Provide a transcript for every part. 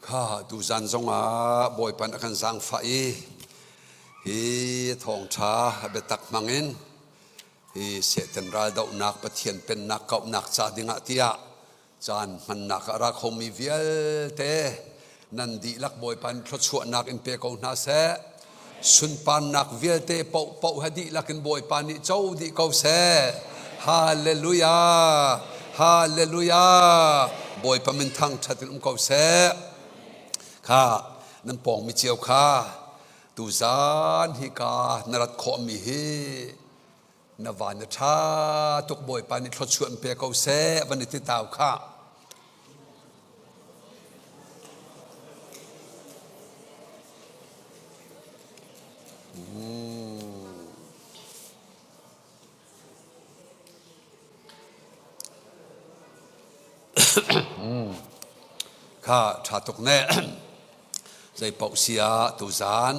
Kha tuzan zongah Bawipa nih a kan zaangfah i hi thawngṭha a biatak hmangin hi Satan raldohnak Pathian pennak kauhnak ca dingah tiah caan hmannak ah ra khomi vialte nan dihlak Bawipa nih thluachuahnak in pe ko hna seh. Sunparnak vialte paohpaoh he dihlak in Bawipa nih co dih ko seh. Hallelujah! Hallelujah! Bawipa min thangṭhat in um ko seh. Kha nan pawng mi cio kha tuzan hi ka na rat khawhmi hi na van na ṭha tuk Bawipa nih thluachuah in pe ko seh van i ti tau kha. Kha ṭha tuk ne. Zei paoh si ah tuzaan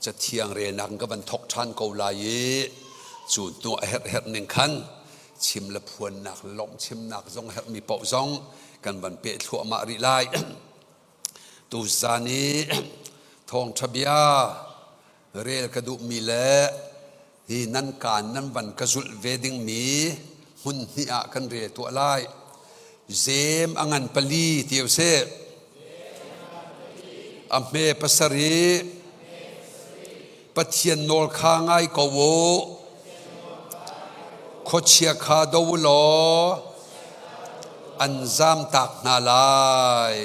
cathiang relnak in ka van thawk ṭhan ko lai i cu hnu a herh herh ning khan chim le phuannak lawmh chimnak zong herhmi paoh zong kan van peh thluahmah rih lai. Tuzaan i thawngṭha bia rel ka duhmi le hi nan kaan nan van ka zulh ve dingmi hmun hnih ah kan rel tuah lai. Zem a ngan pali ti usih. A hme pasarih. Pathian nawl kha ngai ko u. Khuachia kha do u law an zamtak hna lai.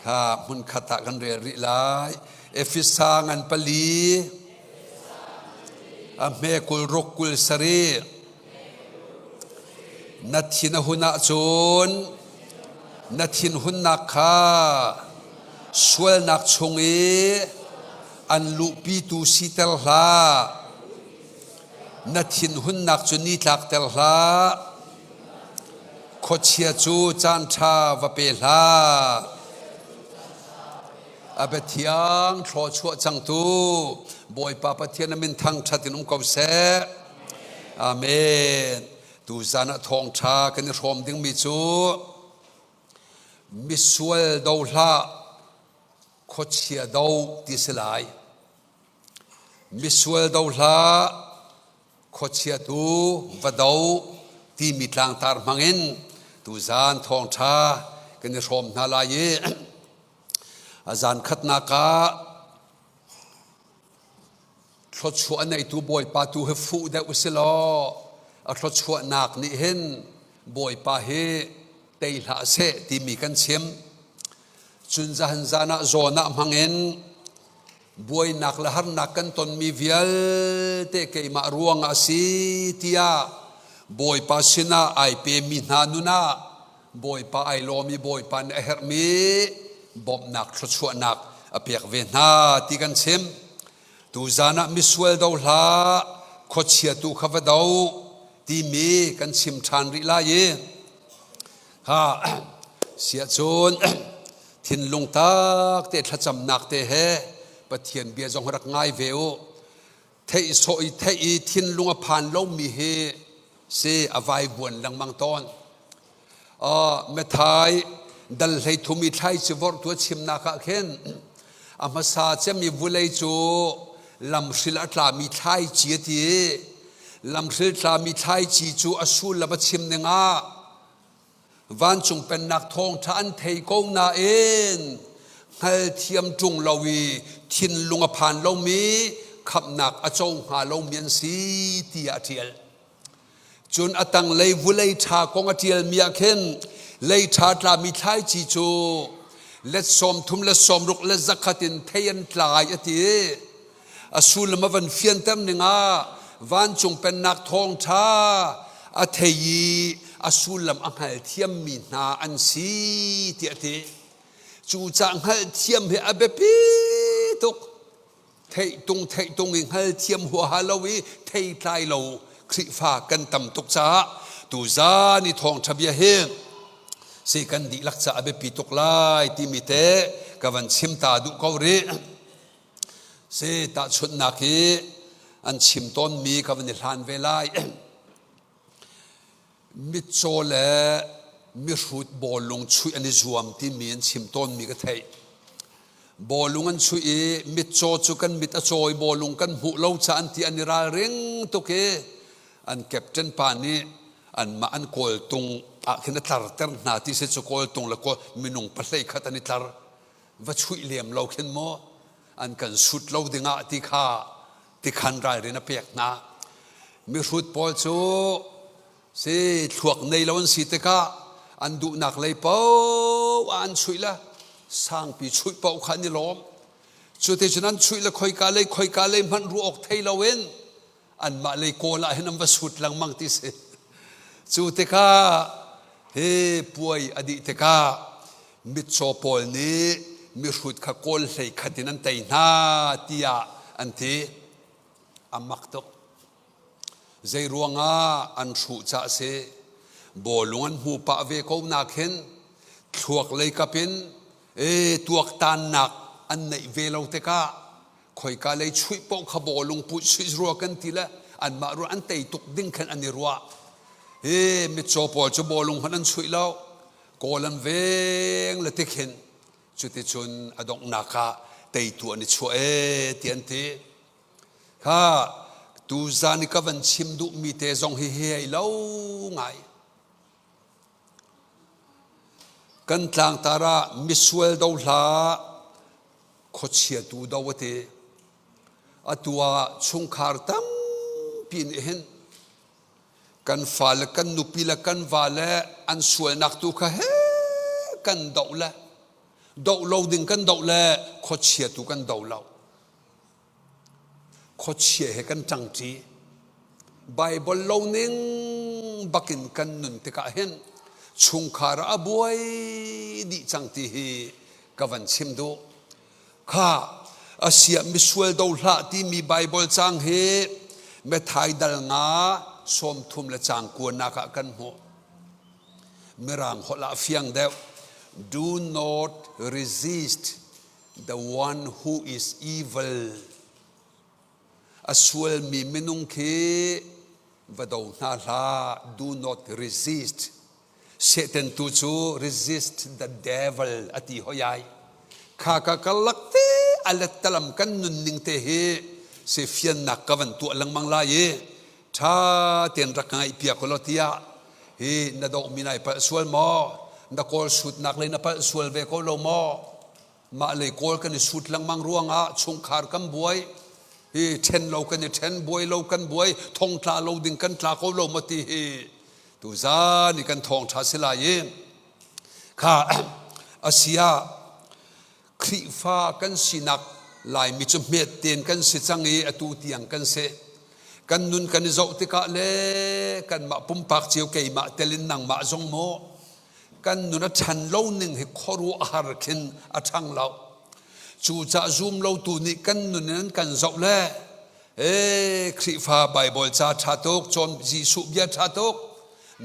Kha hmunkhat ah kan rel rih lai. Efesa ngan pali a hme kul ruk kul sarih na thin a hun ahcun na thinhunnak kha sualnak chung i an luhpitu siter hlah na thinhunnak cu ni tlakter hlah khuachia cu caan ṭha va pe hlah A biathiang thluachuah cangtu Bawipa Pathian a min thangṭhat in um ko seh. Amen. Tuzan ah thawngṭha kan i hrawm dingmi cu misual do hlah, khuachia do ti si lai. Misual do hlah, khuachia tu va do timi tlangtar hmangin tuzan thawngṭha kan i hrawm hna lai i A zan khatnak ah thluachuah a neitu Bawipa tu hi fuh deuh u si law a thluachuahnak nih hin Bawipa hi tei hlah seh timi kan chim. Cun zahan zan ah zawn ah hmangin buainak le harnak kan tonmi vialte keimah ruangah a si tiah Bawipa sinah ai pemi hna nun ah Bawipa ai lawm i Bawipa nih a herhmi bawmhnak thluachuahnak a pek ve hna ti kan chim. Tuzan ah misual do hlah, khuachia tu kha va do timi kan chim ṭhan rih lai i ha siahcun thinlung tak te thlacamnak te he Pathian bia zong rak ngai ve u. Theih sawh i theih i thinlung a phan lomi hi si a vaivuan lengmang tawn. Methai dal hlei thum i thlaici vorhtu a chimnak ah khin a hmasa cem i vulei cu lamhril a tlami thlaici a ti i lamhril tlami thlaici cu a sullam a chim ning ah Vancung pennak thawngṭha an thei ko nain hngalthiam ṭung lo i thinlung a phan lomi khamhnak a co hnga lomi an si tiah a ṭial. Cun a tanglei vulei ṭha kong a ṭialmi ah khin lei ṭha tlami thlaici cu let sawm thum le sawm ruk le zakhat in thei an tlai a ti. A sullam a van fianter ning ah vancung pennak thawngṭha a thei i a sullam a hngalthiammi hna an si tiah a ti. Cucaah hngalhthiam hi a biapi tuk. Theih tung theih tung i hngalthiam huaha lo i theitlai lo Khrihfa kan tam tuk caah tuzan i thawngṭha bia hi si kan dihlak caah a biapi tuk lai timi te ka van chim ta duh ko rih. Si tahchunhnak hi an chim tawnmi ka van i hlan ve lai. Mitcaw le mihrut bawlung chuih an i zuam timi an chim tawnmi ka theih. Bawlung an chuih i mitcaw cu kan mit a caw i bawlung kan hmuh lo ca an ti an i ralring tuk i an captain pa nih anmah an kawltung ah khin a tlarter hna ti si cu kawltung le kawl minung pahlei khat an i tlar va chuih lem lo khin maw an kan sut lo dingah ti kha tikhan ralrin a pek hna mihrut pawl cu si thluak nei lo an si tikah an duhnak lei paoh ah an chuih le sangpi chuih paoh kha an i lawm cu ti cun an chuih le khoika lei khoika lei hmanh ruah awk thei loin anmah lei kawl ah hin an va sut lengmang ti si cu tikah hi puai a dih tikah mitcaw pawl nih mihrut kha kawl hlei khat in an tei hna tiah an ti a mak tuk zei ruangah an hruh cah si bawlung an hmu pah ve ko nak hin thluak lei kap in e tuaktannak an neih ve lo tikah khoika lei chuih paoh kha bawlung pu chuih rua kan ti le anmah ruah an tei tuk ding khan an i ruah hi mitcaw pawl cu bawlung hmanh an chuih lo kawl an veng le tikhin cuticun a donghnak ah teitu an i chuah e ti an ti kha tuzan i ka van chim duhmi te zong hi hei lo ngai Kan tlangtar ah misual do hlah, khuachia tu do a ti. Atu ah chungkhar tampi nih hin kan fale kan nupi le kan vale an sualnak tu kha he kan doh le doh lo ding kan doh le khuachia tu kan do lo. Khuachia he kan ṭangṭi. Baibal lo ning bakin kan nun tikah hin chungkhar ah a buai dih cang ti hi ka van chim duh. Kha asiah misual do hlah timi Baibal caang hi Matthai dal nga 30 le caang kuanak ah kan hmuh. Mirang holh ah fiang deuh. Do not resist the one who is evil a sualmi minung khi va do hna hlah do not resist Satan tu cu resist the devil a ti hoi ai kha ka karlak te a lettalam kan nunning te hi se fiannak ka van tuah lengmang lai i tha ten rak ngaih piak law tiah hi na doh mi nai palh sual maw na kawl sutnak lei na palh sual ve ko lo maw mah lei kawl kan i sut lengmang ruangah chungkhar kan buai hi ṭhen lo kan i ṭhen buai lo kan buai thong tla lo ding kan tla ko lo maw ti hi tuzan i kan thawng ṭha si lai i kha asia Khrihfa kan sinak Laimi cu hmet tein kan si cang i atu tiang kan si. Kan nun kan i zoh tikah le kanmah pumpak cio keimah tel in nangmah zong maw kan nun a ṭhan lo ning hi khuaruahhar khin a ṭhang lo. Cucaah zum lotu nih kan nun in an kan zoh le ee Khrihfa Baibal ca ṭha tuk, cawn Jesuh bia ṭha tuk,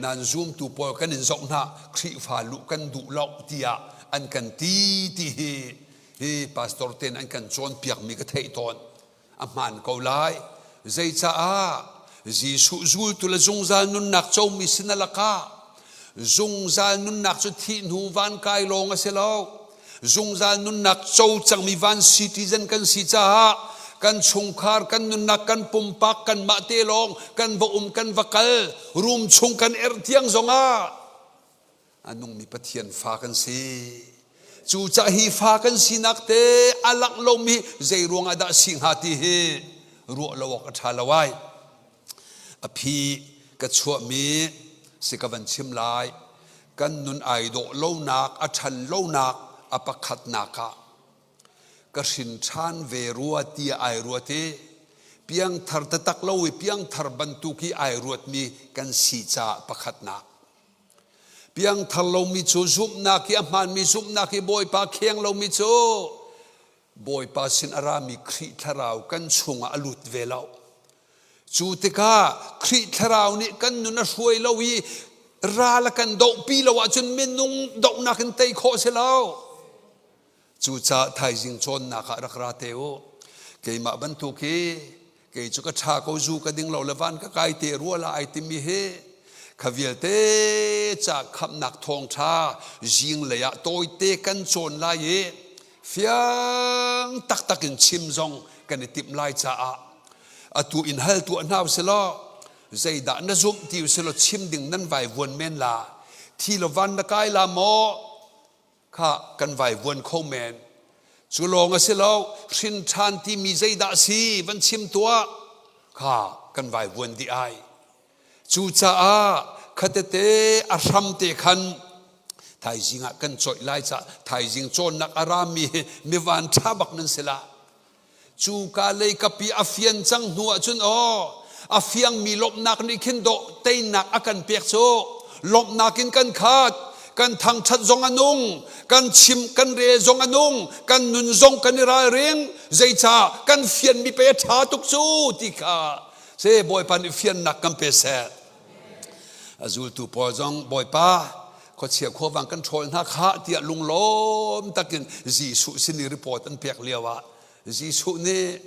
nan zumtu pawl kan in zoh hna Khrihfa luh kan duh lo tiah an kan ti ti hi hi pastor ten an kan cawnpiakmi ka theih tawn a hmaan ko lai zeicaah Jesuh zultu le zungzal nunnak comi sin a lakah zungzal nunnak cu thih hnu van kai lawng a si lo Zungzal nunnak co cangmi van citizen kan si caah kan chungkhar, kan nunnak, kan pumpak, kanmah te lawng kan va um, kan va kal, room chung kan erh tiang zongah a nungmi Pathian fa kan si. Cucaah hi fa kan sinak te a langh lomi zei ruangah dah si hnga ti hi ruah lo awk a ṭha lo ai. A phi ka chuahmi si ka van chim lai. Kan nun ai dawh lonak, a ṭhan lonak a pakhatnak ah ka hrin ṭhan ve rua tiah ai ruat i piangthar taktak lo i piangthar bantuk i ai ruatmi kan si caah pakhatnak. Piangthar lomi cu zumhnak i a hmaanmi zumhnak i Bawipa kheng lomi cu Bawipa sin a rami Khrih Thlarau kan chungah a lut ve lo. Cu tikah Khrih Thlarau nih kan nun a hruai lo i ral a kan dohpi lo ahcun minung dohnak in tei khawh si lo. Cucaah thaizing cawnnak ah rak ra te u. Keimah bantuk hi kei cu ka ṭha ko zu ka ding lo le van ka kai te rua la ai timi hi. Kha vialte ca khamhnak thawngṭha zinglei ah tawite kan cawn lai i fiang taktak in chim zong kan i timh lai caah atu in hal tuah hna usih law zeidah na zumh ti usih law chim ding nan vaivuan men la thi lo van na kai la maw kha kan vaivuan kho men. Cu lawng a si lo, hrin ṭhan timi zeidah a si van chim tuah kha kan vaivuan dih ai. Cucaah khatete a hram te khan thaizing ah kan coih lai ca thaizing cawnnak a rami hi mivan ṭha bak nan si la. Cu ka lei kapi a fian cang hnu ahcun aw a fiangmi lawmhnak nih khin dawh teinak a kan pek cu lawmhnak in kan khat kan thangṭhat zong a nung kan chim kan rel zong a nung kan nun zong kan i ralring zeicah kan fianmi pe a ṭha tuk cu ti kha se Bawipa nih fiannak kan pe seh a zultu pawl zong Bawipa khuachia khuavang kan ṭhawl hna khah tiah lunglawm takin Jesuh sin i report an pek lio ah Jesuh nih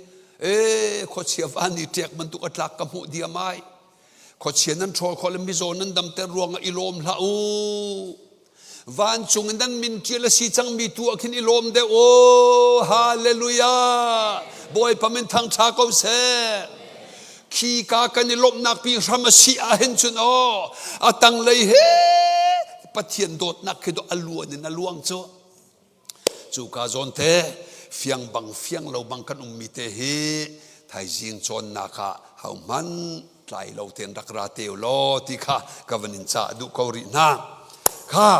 ee khuachia van i ṭek bantuk a tlak ka hmuh diam ai khuachia nan ṭhawl khawh le mizaw nan damter ruangah i lawm hlah u vancung in nan min ṭial a si cangmi tu ah khin i lawm deuh u hallelujah Bawipa min thangṭha ko seh khi ka kan i lawmhnak pi hram a si ah hin cun aw a tanglei he Pathian dawtnak khi do a luan in a luang cu cu ka zawn te fiang bang fiang lo bang kan ummi te hi thaizing cawnnak ah hohmanh tlai lo ten rak ra te law ti kha ka van in ca duh ko rih hna kha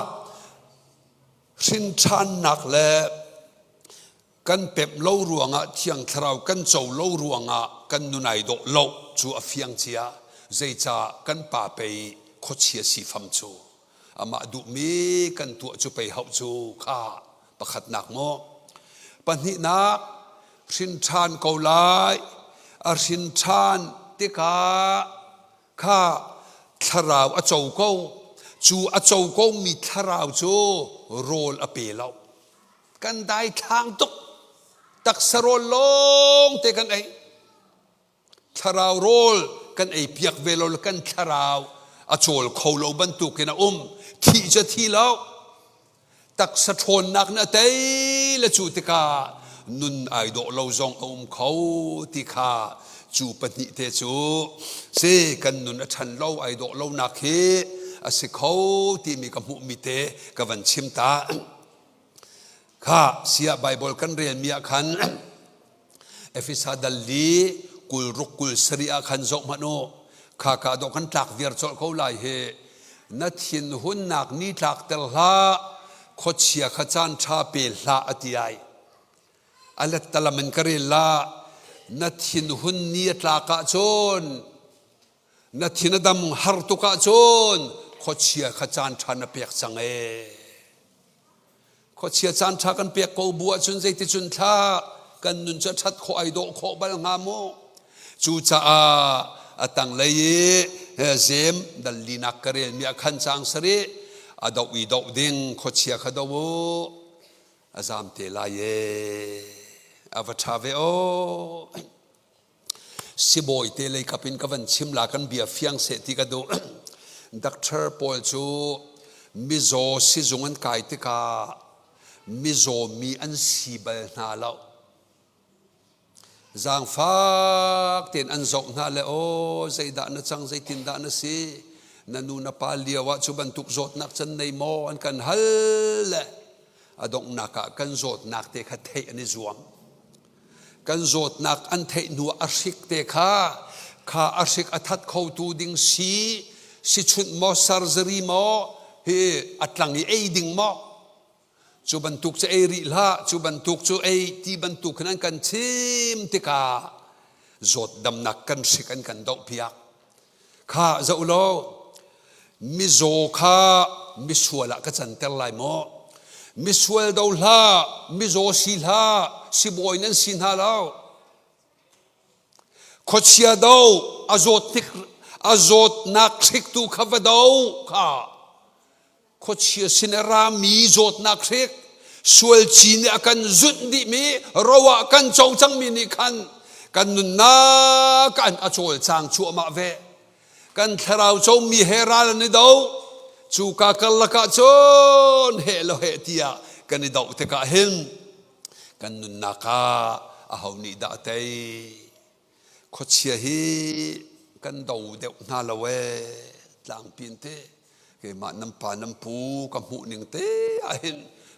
hrin ṭhannak le kan pemh lo ruangah thiang thlarau kan co lo ruangah kan nun ai dawh lo cu a fiang cia zeicah kan pa pei khuachia si fam cu amah duhmi kan tuah cu pei hauh cu kha pakhatnak maw pahnihnak hrin ṭhan ko lai a hrin ṭhan tikah kha thlarau a co ko cu a co komi thlarau cu rawl a pe lo kan daithlang tuk taksa rawl lawng te kan ei thlarau rawl kan ei piak ve lo kan thlarau a cawl kho lo bantukin a um thih cu thi lo taksa ṭhawnnak na tei le cu tikah nun ai dawh lo zong a um kho ti kha cu pahnih te cu si kan nun a ṭhan lo ai dawh lo nak hi a si kho timi ka hmuhmi te ka van chim ta Kha siah Baibal kan relmi ah khan Efesa dal li 60 27 ah khan zoh hmanh u. Kha ka dawh kan tlak viar colh ko lai hi. Na thinhunnak ni tlakter hlah, khuachia kha caan ṭha pe hlah a ti ai. A lettalam in ka rel la. Na thinhun ni a tlak ahcun na thin a dam har tuk ahcun khuachia kha caan ṭha na pek cang ee. Khuachia caan ṭha kan pek ko bu ahcun zeiticun thla kan nun cu a ṭhat khawh ai dawh khawh bal hnga mu. Cucaah a tanglei i zem dal linak ka relmi ah khan cang sarih a doh i doh ding khuachia kha do u a zam te lai ee a va ṭha ve aw. Sibawi te lei kap in ka van chim la kan bia fiang seh ti ka duh. Doctor pawl cu mizaw sizung an kai tikah mizaw mi an si bal hna lo. Zaangfak tein an zoh hna le aw zeidah na cang zeitindah na si na nu na pa lio ah cu bantuk zawtnak can nei maw an kan hal le a donghnak ah kan zawtnak te kha theih an i zuam. Kan zawtnak an theih hnu a hrik te kha kha a hrik a that khotu ding si sichunh maw surgery maw hi a tlang i ei ding maw cu bantuk cu ei rih hlah cu bantuk cu ei ti bantuk khin an kan chim tikah zawt damnak kan hrik an kan doh piak Kha zoh law mizaw kha misual ah ka canter lai maw? Misual do hlah, mizaw si hlah, sibawi nan si hna lo. Khuachia do, a zawt a zawtnak hrik tu kha va do kha. Khuachia sin a rami zawtnak hrik sual ci nih a kan zunh dihmi ro ah kan co cangmi nih khan kan nunnak an a cawlcang cuahmah ve. Kan thlarau comi he ral an i do. Cu ka karlak ah cun heh lo heh tiah kan i doh tikah hin kan nunnak ah aho nih dah tei? Khuachia hi kan do deuh hna lo ee tlangpi in te keimah nan pa nan pu ka hmuh ning te ah hin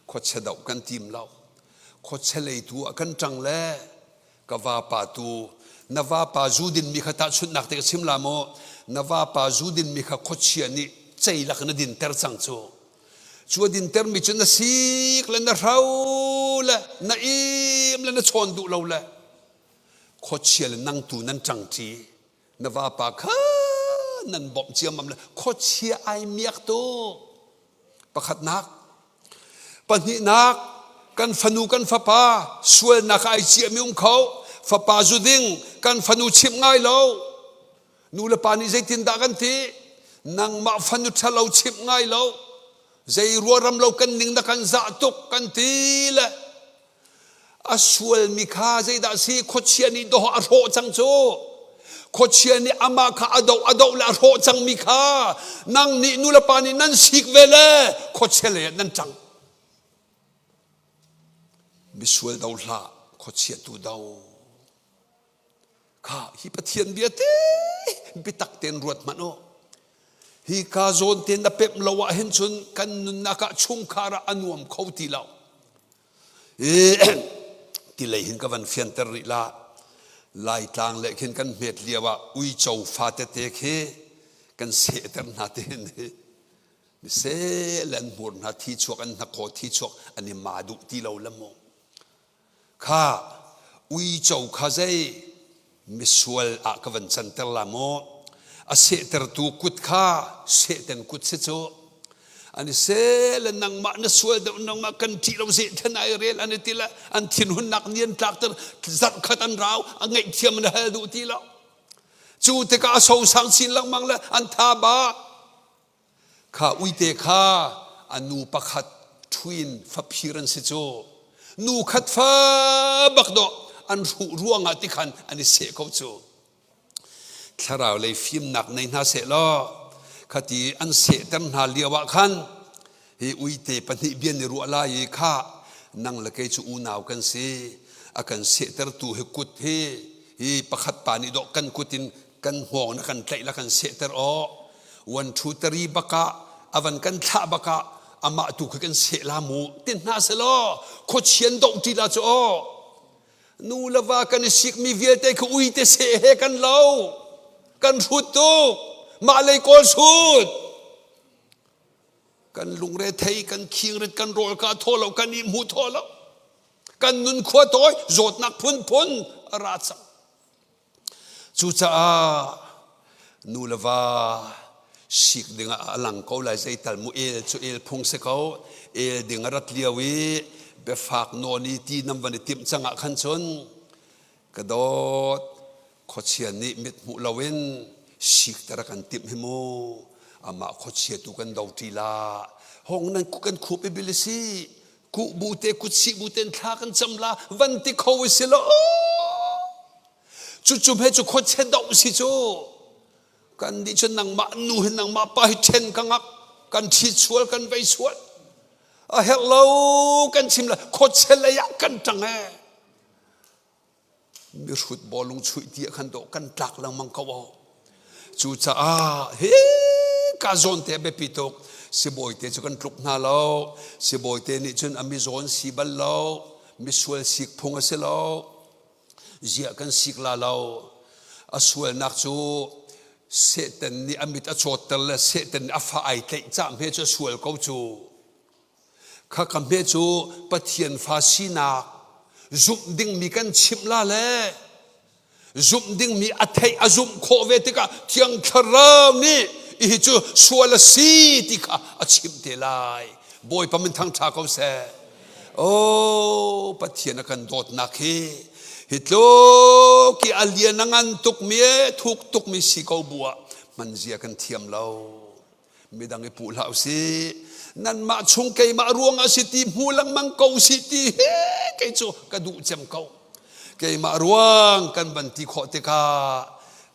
khuachia doh kan tim lo. Khuachia lei tu ah kan ṭang le ka vapa tu na vapa zu dinmi kha tahchunhnak te ka chim la maw na vapa zu dinmi kha khuachia nih ceilak na dinter cang cu cu a dintermi cu na sik le na hro le na im le na chawn duh lo le khuachia le nang tu nan ṭangṭi na vapa kha nan bawmh ciammam le khuachia ai miak tuk Pakhatnak. Pahnihnak, kan fanu kan fapa sualnak ai ciahmi um kho. Fapa zu ding kan fanu chimh ngai lo. Nu le pa nih zeitindah kan ti? Nangmah fanu ṭhalo chimh ngai lo. Zei ruaram lo kan ning na kan zah tuk kan ti le A sualmi kha zeidah a si? Khuachia nih dawh a hrawh cang cu. Khuachia nih amah kha a doh a doh le a hrawh cangmi kha nang nih nulepa nih nan sik ve le khuachia lei ah nan ṭang. Misual do hlah, khuachia tu do. Kha hi Pathian bia te biatak tein ruat hmanh u. Hi ka zawn tein na pemh lo ah hin cun kan nunnak ah chungkhar ah a nuam kho ti lo. Ti lei hin ka van fianter rih la. Laitlang le khin kan hmet lio ah uico fa tete khi kan sehter hna te hin hi. Miseh le an hmur hna thi chuak an hnakhaw thi chuak an i ma duh ti lo le mu. Kha uico kha zei misual ah ka van canter la maw? A sehtertu kut kha sehten kut si cu. An i seh le nangmah na sual deuh nangmah kan ṭih lo zehthen ai rel an i ti le an thinhunnak ni an tlakter zarh khat an rau a ngaihthiam an hal duh ti lo. Cu tikah a sosang chin lengmang le an tha ba. Kha uite kha a nu pakhat ṭhuin faphir an si cu. Nu khat fa bak dawh an hruh ruangah tikhan an i seh ko cu. Thlarau lei fimnak nei hna seh law khati an sehter hna lio ah khan hi uite pahnih bian i ruah lai i kha nang le kei cu unau kan si a kan sehtertu hi kut hi hi pakhat pa nih dawh kan kut in kan hngawng na kan tlaih la kan sehter aw one two three bakah avan kan thlah bakah amah tu khi kan seh la mu ti hna selaw khuachian doh ti la cu aw nu le va kan i sikmi vialte khi uite seh he kan lo kan hrut tuk mah lei kawl sut kan lungre thei kan khingrit kan rawl ka thaw lo kan i hmu thaw lo kan nun khua tawi zawtnak phunphun a ra cang Cucaah nu le va sik dingah a lang ko lai zeital mu el cu el phung si ko el ding a rat lio i biafak nawn i ti nam van i timh cang ah khan cun ka dawt khuachia nih mit hmuh loin sikter a kan timh hi mu amah khuachia tu kan do ṭi la hong nan kan khup i bil si kuh bu te kutsih bu ten thla kan cam la van ti kho si lo Cucu he cu khuachia doh si cu. Kan nih cun nangmah nu hi nangmah pa hi ṭhen ka ngak kan ṭhi sual kan vei sual. A herh lo kan chim la khuachia lei ah kan ṭang ee. Mihrut bawlung chuih ti ah khan dawh kan tlak lengmang ko aw. Cucaah hi ka zawn te a biapi tuk. Sibawi te cu kan tluk hna lo. Sibawi te nih cun a mizawn si bal lo. Misual sik phung a si lo. Ziah kan sik la lo. A sualnak cu Satan nih a mit a cawtter le Satan nih a fa ai tlaih cah hme cu a sual ko cu. Kha ka hme cu Pathian fa sinak zumh dingmi kan chimh la le zumh dingmi a theih a zumh khawh ve tikah Thiang Thlarau nih hi cu sual a si ti kha a chimh te lai. Bawipa min thangṭha ko seh. Oh, Pathian a kan dawtnak hi hi tluk i a lian a ngan tukmi e thuk tukmi si ko bu ah hmanzia kan thiam lo. Midang i puh hlah usih. Nanmah chung keimah ruang a si ti hmu lengmang ko si ti he kei cu ka duh cem ko. Keimah ruang kan van ti khawh tikah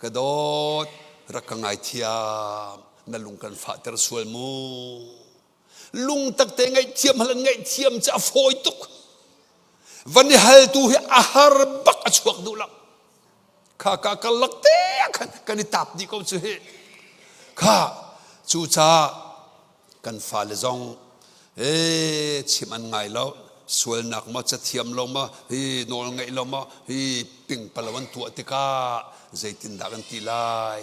ka dawt. Rak ka ngaithiam, na lung kan fahter sual mu. Lungtak te ngaihthiam hal ngaihthiam cu a fawi tuk. Van i haltu hi a har bak a chuak duh lo. Kha ka karlak te ah khan kan i tap dih ko cu hi. Kha cucaah kan fale zong ee chim an ngai lo sualnak maw cathiam lo maw hi nawl ngeih lo maw hi pingpalo an tuah tikah zeitindah kan ti lai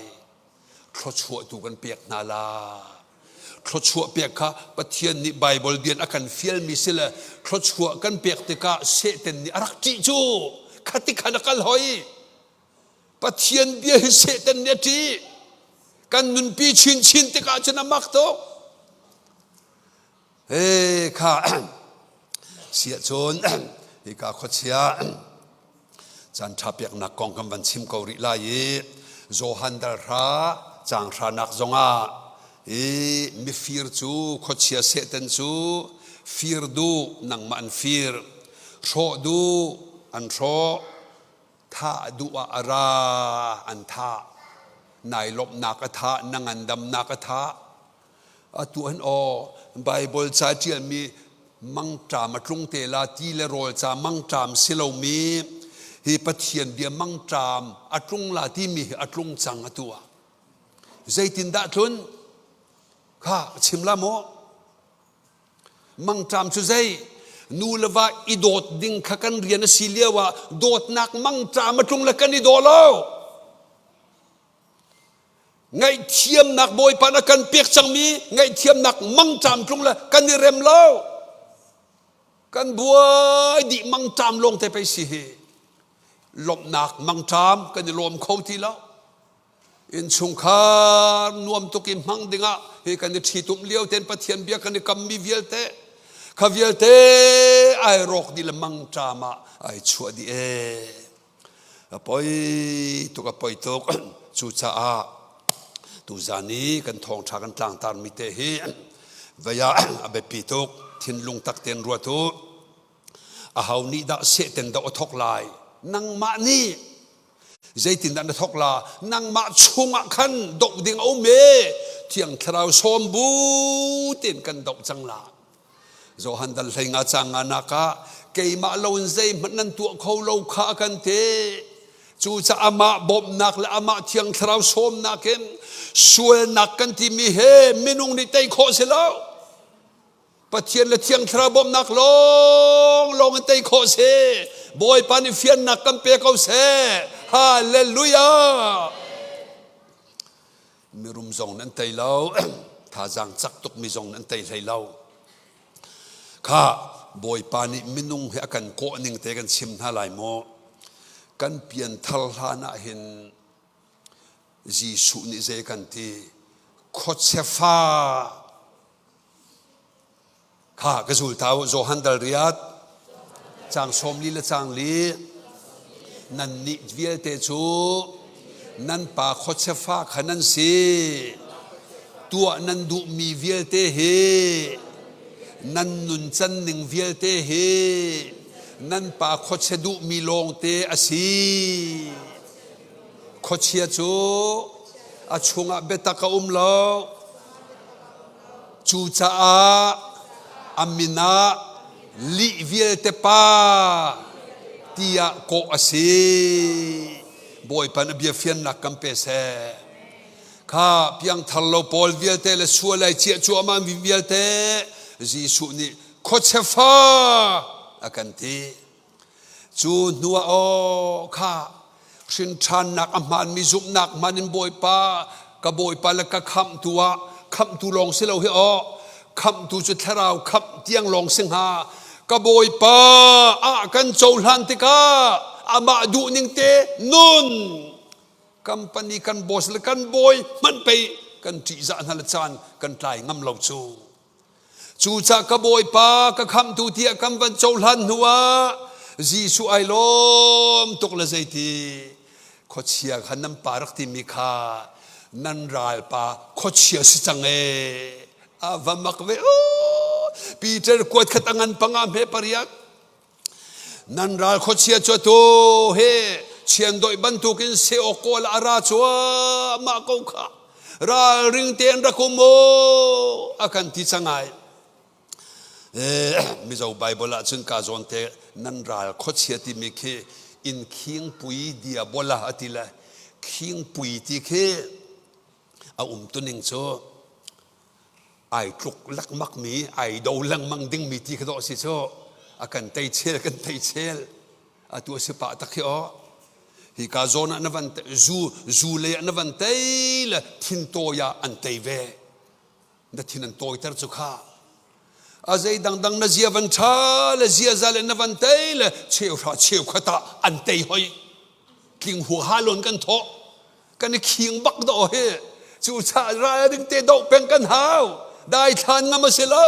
thluachuah tu kan pek hna la thluachuah pek kha Pathian nih Baibal bian a kan fialmi si le thluachuah kan pek tikah Satan nih a rak ṭih cu khati khan a kal hoi Pathian bia hi Satan nih a ṭih kan nunpi chinchin tikah cun a mak tuk He kha siah cun hika khuachia caan ṭha peknak kong kan van chim ko rih lai i Johan dal hra caang hranak zongah i mifir cu khuachia Satan cu fir duh nangmah an fir hrawh duh an hrawh thah duh ah a ra an thah nai lawmhnak a thah na ngandamnak a thah Atu an aw Baibal ca ṭialmi mangṭam a tlung te la ti le rawl ca mangṭam si lomi hi Pathian bia mangṭam a tlung la timi hi a tlung cang atu ah. Zeitindah tlun? Kha chim la maw? Mangṭam cu zei? Nu le va i dawt ding kha kan rian a si lio ah dawtnak mangṭam a tlung le kan i daw lo. Ngaihthiamnak Bawipa na kan pek cangmi ngaihthiamnak mangṭam tlung le kan i rem lo. Kan buai dih mangṭam lawng te pei si hi. Lawmhnak mangṭam kan i lawm kho ti lo. Innchungkhar nuam tuk i hmang dingah hi kan i ṭhitumh lio ten Pathian bia kan i kammi vialte kha vialte ai rawk dih le mangṭam ah ai chuah dih ee. A poi tuk a poi tuk. Cucaah tuzan i kan thawngṭha kan tlangtarmi te hi vei ah a biapi tuk. Thinlung tak tein ruat u. Aho nih dah sehten doh a thawk lai? Nangmah nih zeitindah na thawk la? Nangmah chungah khan doh ding a um e. Thiang Thlarau sawm bu tein kan doh cang la. Johan dal hlei nga cang nga nak ah keimah lo in zeihmanh nan tuah kho lo kha a kan ti. Cucaah amah bawmhnak le amah thiang thlarau sawmnak in sualnak kan timi he minung nih tei khawh si lo. Pathian le thiang thlarau bawmhnak lawng lawng in tei khawh si. Bawipa nih fiannak kan pe ko seh. Hallelujah. Mirum zong nan tei lo thazaang cak tukmi zong nan tei hlei lo kha bawipa nih minung hi a kan kawh ning te kan chim hna lai maw kan pianthar hlan ah hin Jesuh nih zei kan ti khuachefa Kha ka zul ta u Johan dal riat caang 40 le caang li nannih vialte cu nan pa khuachefa kha nan si tuah nan duhmi vialte hi nan nuncan ning vialte hi nan pa khuachia duhmi lawngte a si khuachia cu a chungah biatak a um lo Cucaah a min ah lih vialte pa tiah kawh a si. Bawipa na bia fiannak kan pe seh. Kha piangthar lo pawl vialte le sual ai ciah cuahmah mi vialte Jesuh nih khuachefa a kan ti. Cu hnuah aw kha hrinṭhannak a hmaanmi zumhnak hman in Bawipa ka Bawipa le ka khamhtu ah khamhtu lawng si lo hi aw khamhtu cu thlarau khamh tiang lawng si hnga ka Bawipa ah kan cohlan tikah amah duhning te nun company kan boss le kan bawi hmanh pei kan ṭihzah hna le caan kan tlai ngam lo cu Cucah ka Bawipa ka khamhtu tiah kan van cohlan hnuah Jesuh ai lawm tuk le zeiti khuachia kha nan pa rak timi kha nan ralpa khuachia si cang ee a va mak ve Peter kuat khat a ngan panga hme pariat nan ral khuachia cu atu he. Chiandoih bantukin seh awk kawl a ra cuahmah ko kha. Ralring tein rak um u a kan ti cang ai. Mizo Bible ah cun ka zawn te nan ral khuachia timi khi in khingpui diabola a ti le khingpui ti khi a umtuning cu ai tluk lekmak mi ai do lengmang dingmi ti kha dawh si cu a kan tei chel kan tei chel atu a si pah tak hi aw hi ka zawn ah na van zu zu lei ah na van tei le thintawi ah an tei ve na thin an tawiter cu kha a zei dangdang na zia van ṭha le ziaza le na van tei le cheuhra cheukhat ah an tei hoi tling huaha lawn kan thawh kan i khing bak do hi cu cha ralring te do peng kan hau dai thlan ngam a si lo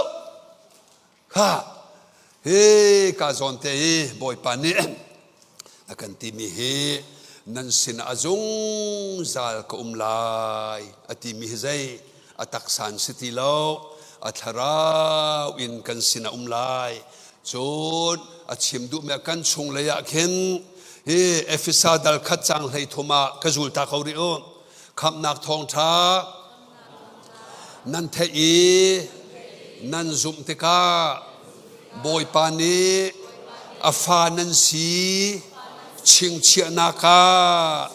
kha hi ka zawn te hi bawipa nih a kan timi hi nan sin a zungzal ka um lai a timi hi zei a taksa an si ti lo a thlarau in kan sin a um lai cun a chim duhmi ah kan chung lei ah khin hi Efesa dal khat cang hlei thum ah ka zul ta ko rih u khamhnak thawngṭha nan theih i nan zumh tikah Bawipa nih a fa nan si chingchiahnak ah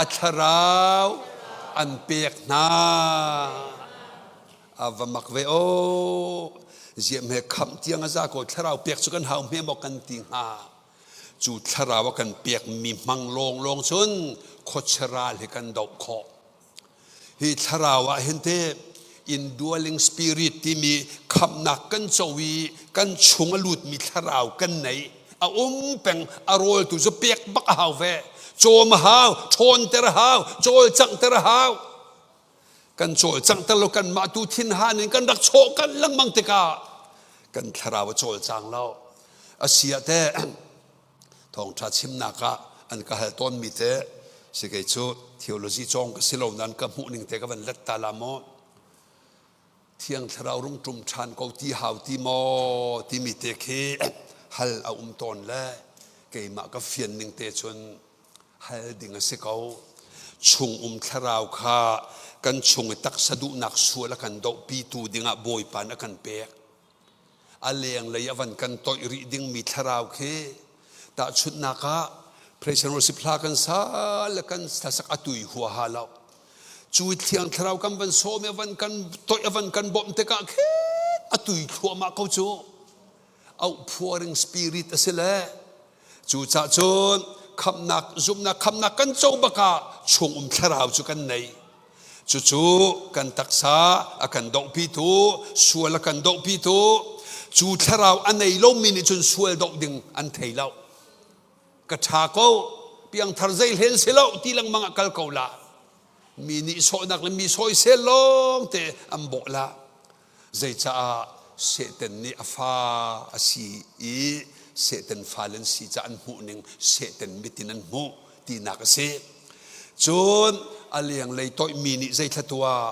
a thlarau an pek hna. A va mak ve aw. Ziam he khamh tiang a za ko thlarau pek cu kan hau hme maw kan ti hnga. Cu thlarau a kan pek mi hmang lawnglawng cun khuachia ral hi kan doh khawh. Hi thlarau ah hin te indwelling spirit timi khamhnak kan co i kan chung a lutmi thlarau kan nei a um peng a rawl tu cu pek bak a hau ve cawm a hau ṭhawnter a hau cawlcanghter a hau kan cawlcanghter lo kan mah tu thinhan in kan rak chawh kan lengmang tikah kan thlarau a cawlcang lo a si ah teh thawngṭha chimnak ah an ka hal tawnmi te si kei cu theology cawng ka si lo nain ka hmuh ning te ka van let ta la maw thiang thlarau rung ṭum ṭhan ko ti hau ti maw timi te khi hal a um tawn le keimah ka fian ning te cun hal ding a si ko chung um thlarau kha kan chung i taksa duhnak sual a kan dohpitu dingah Bawipa a kan pek a lenglei a van kan toih rih dingmi thlarau khi tahchunhnak ah praise and worship hla kan sa le kan hlasak a tui huaha lo cu thiang thlarau kan van sawm i van kan toih a van kan bawmh tikah khin a tui thluahmah ko cu outpouring spirit a si le cu cah cun khamnak zumhnak khamnak kan co bakah chung um thlarau cu kan nei Cucu kan taksa a kan dohpitu, sual a kan dohpitu, cu thlarau a nei lomi nih cun sual doh ding an thei lo. Ka ṭha ko, piangthar zei hlen si lo ti lengmang ah kal ko la. Mi nih sawhnak le mi sawisel lawng te an bawh la. Zeicaah Satan nih a fa a si i Satan fale an si caah an hmuhning Satan mit in an hmuh tinak a si. Cun a lenglei toihmi nih zeithla tuah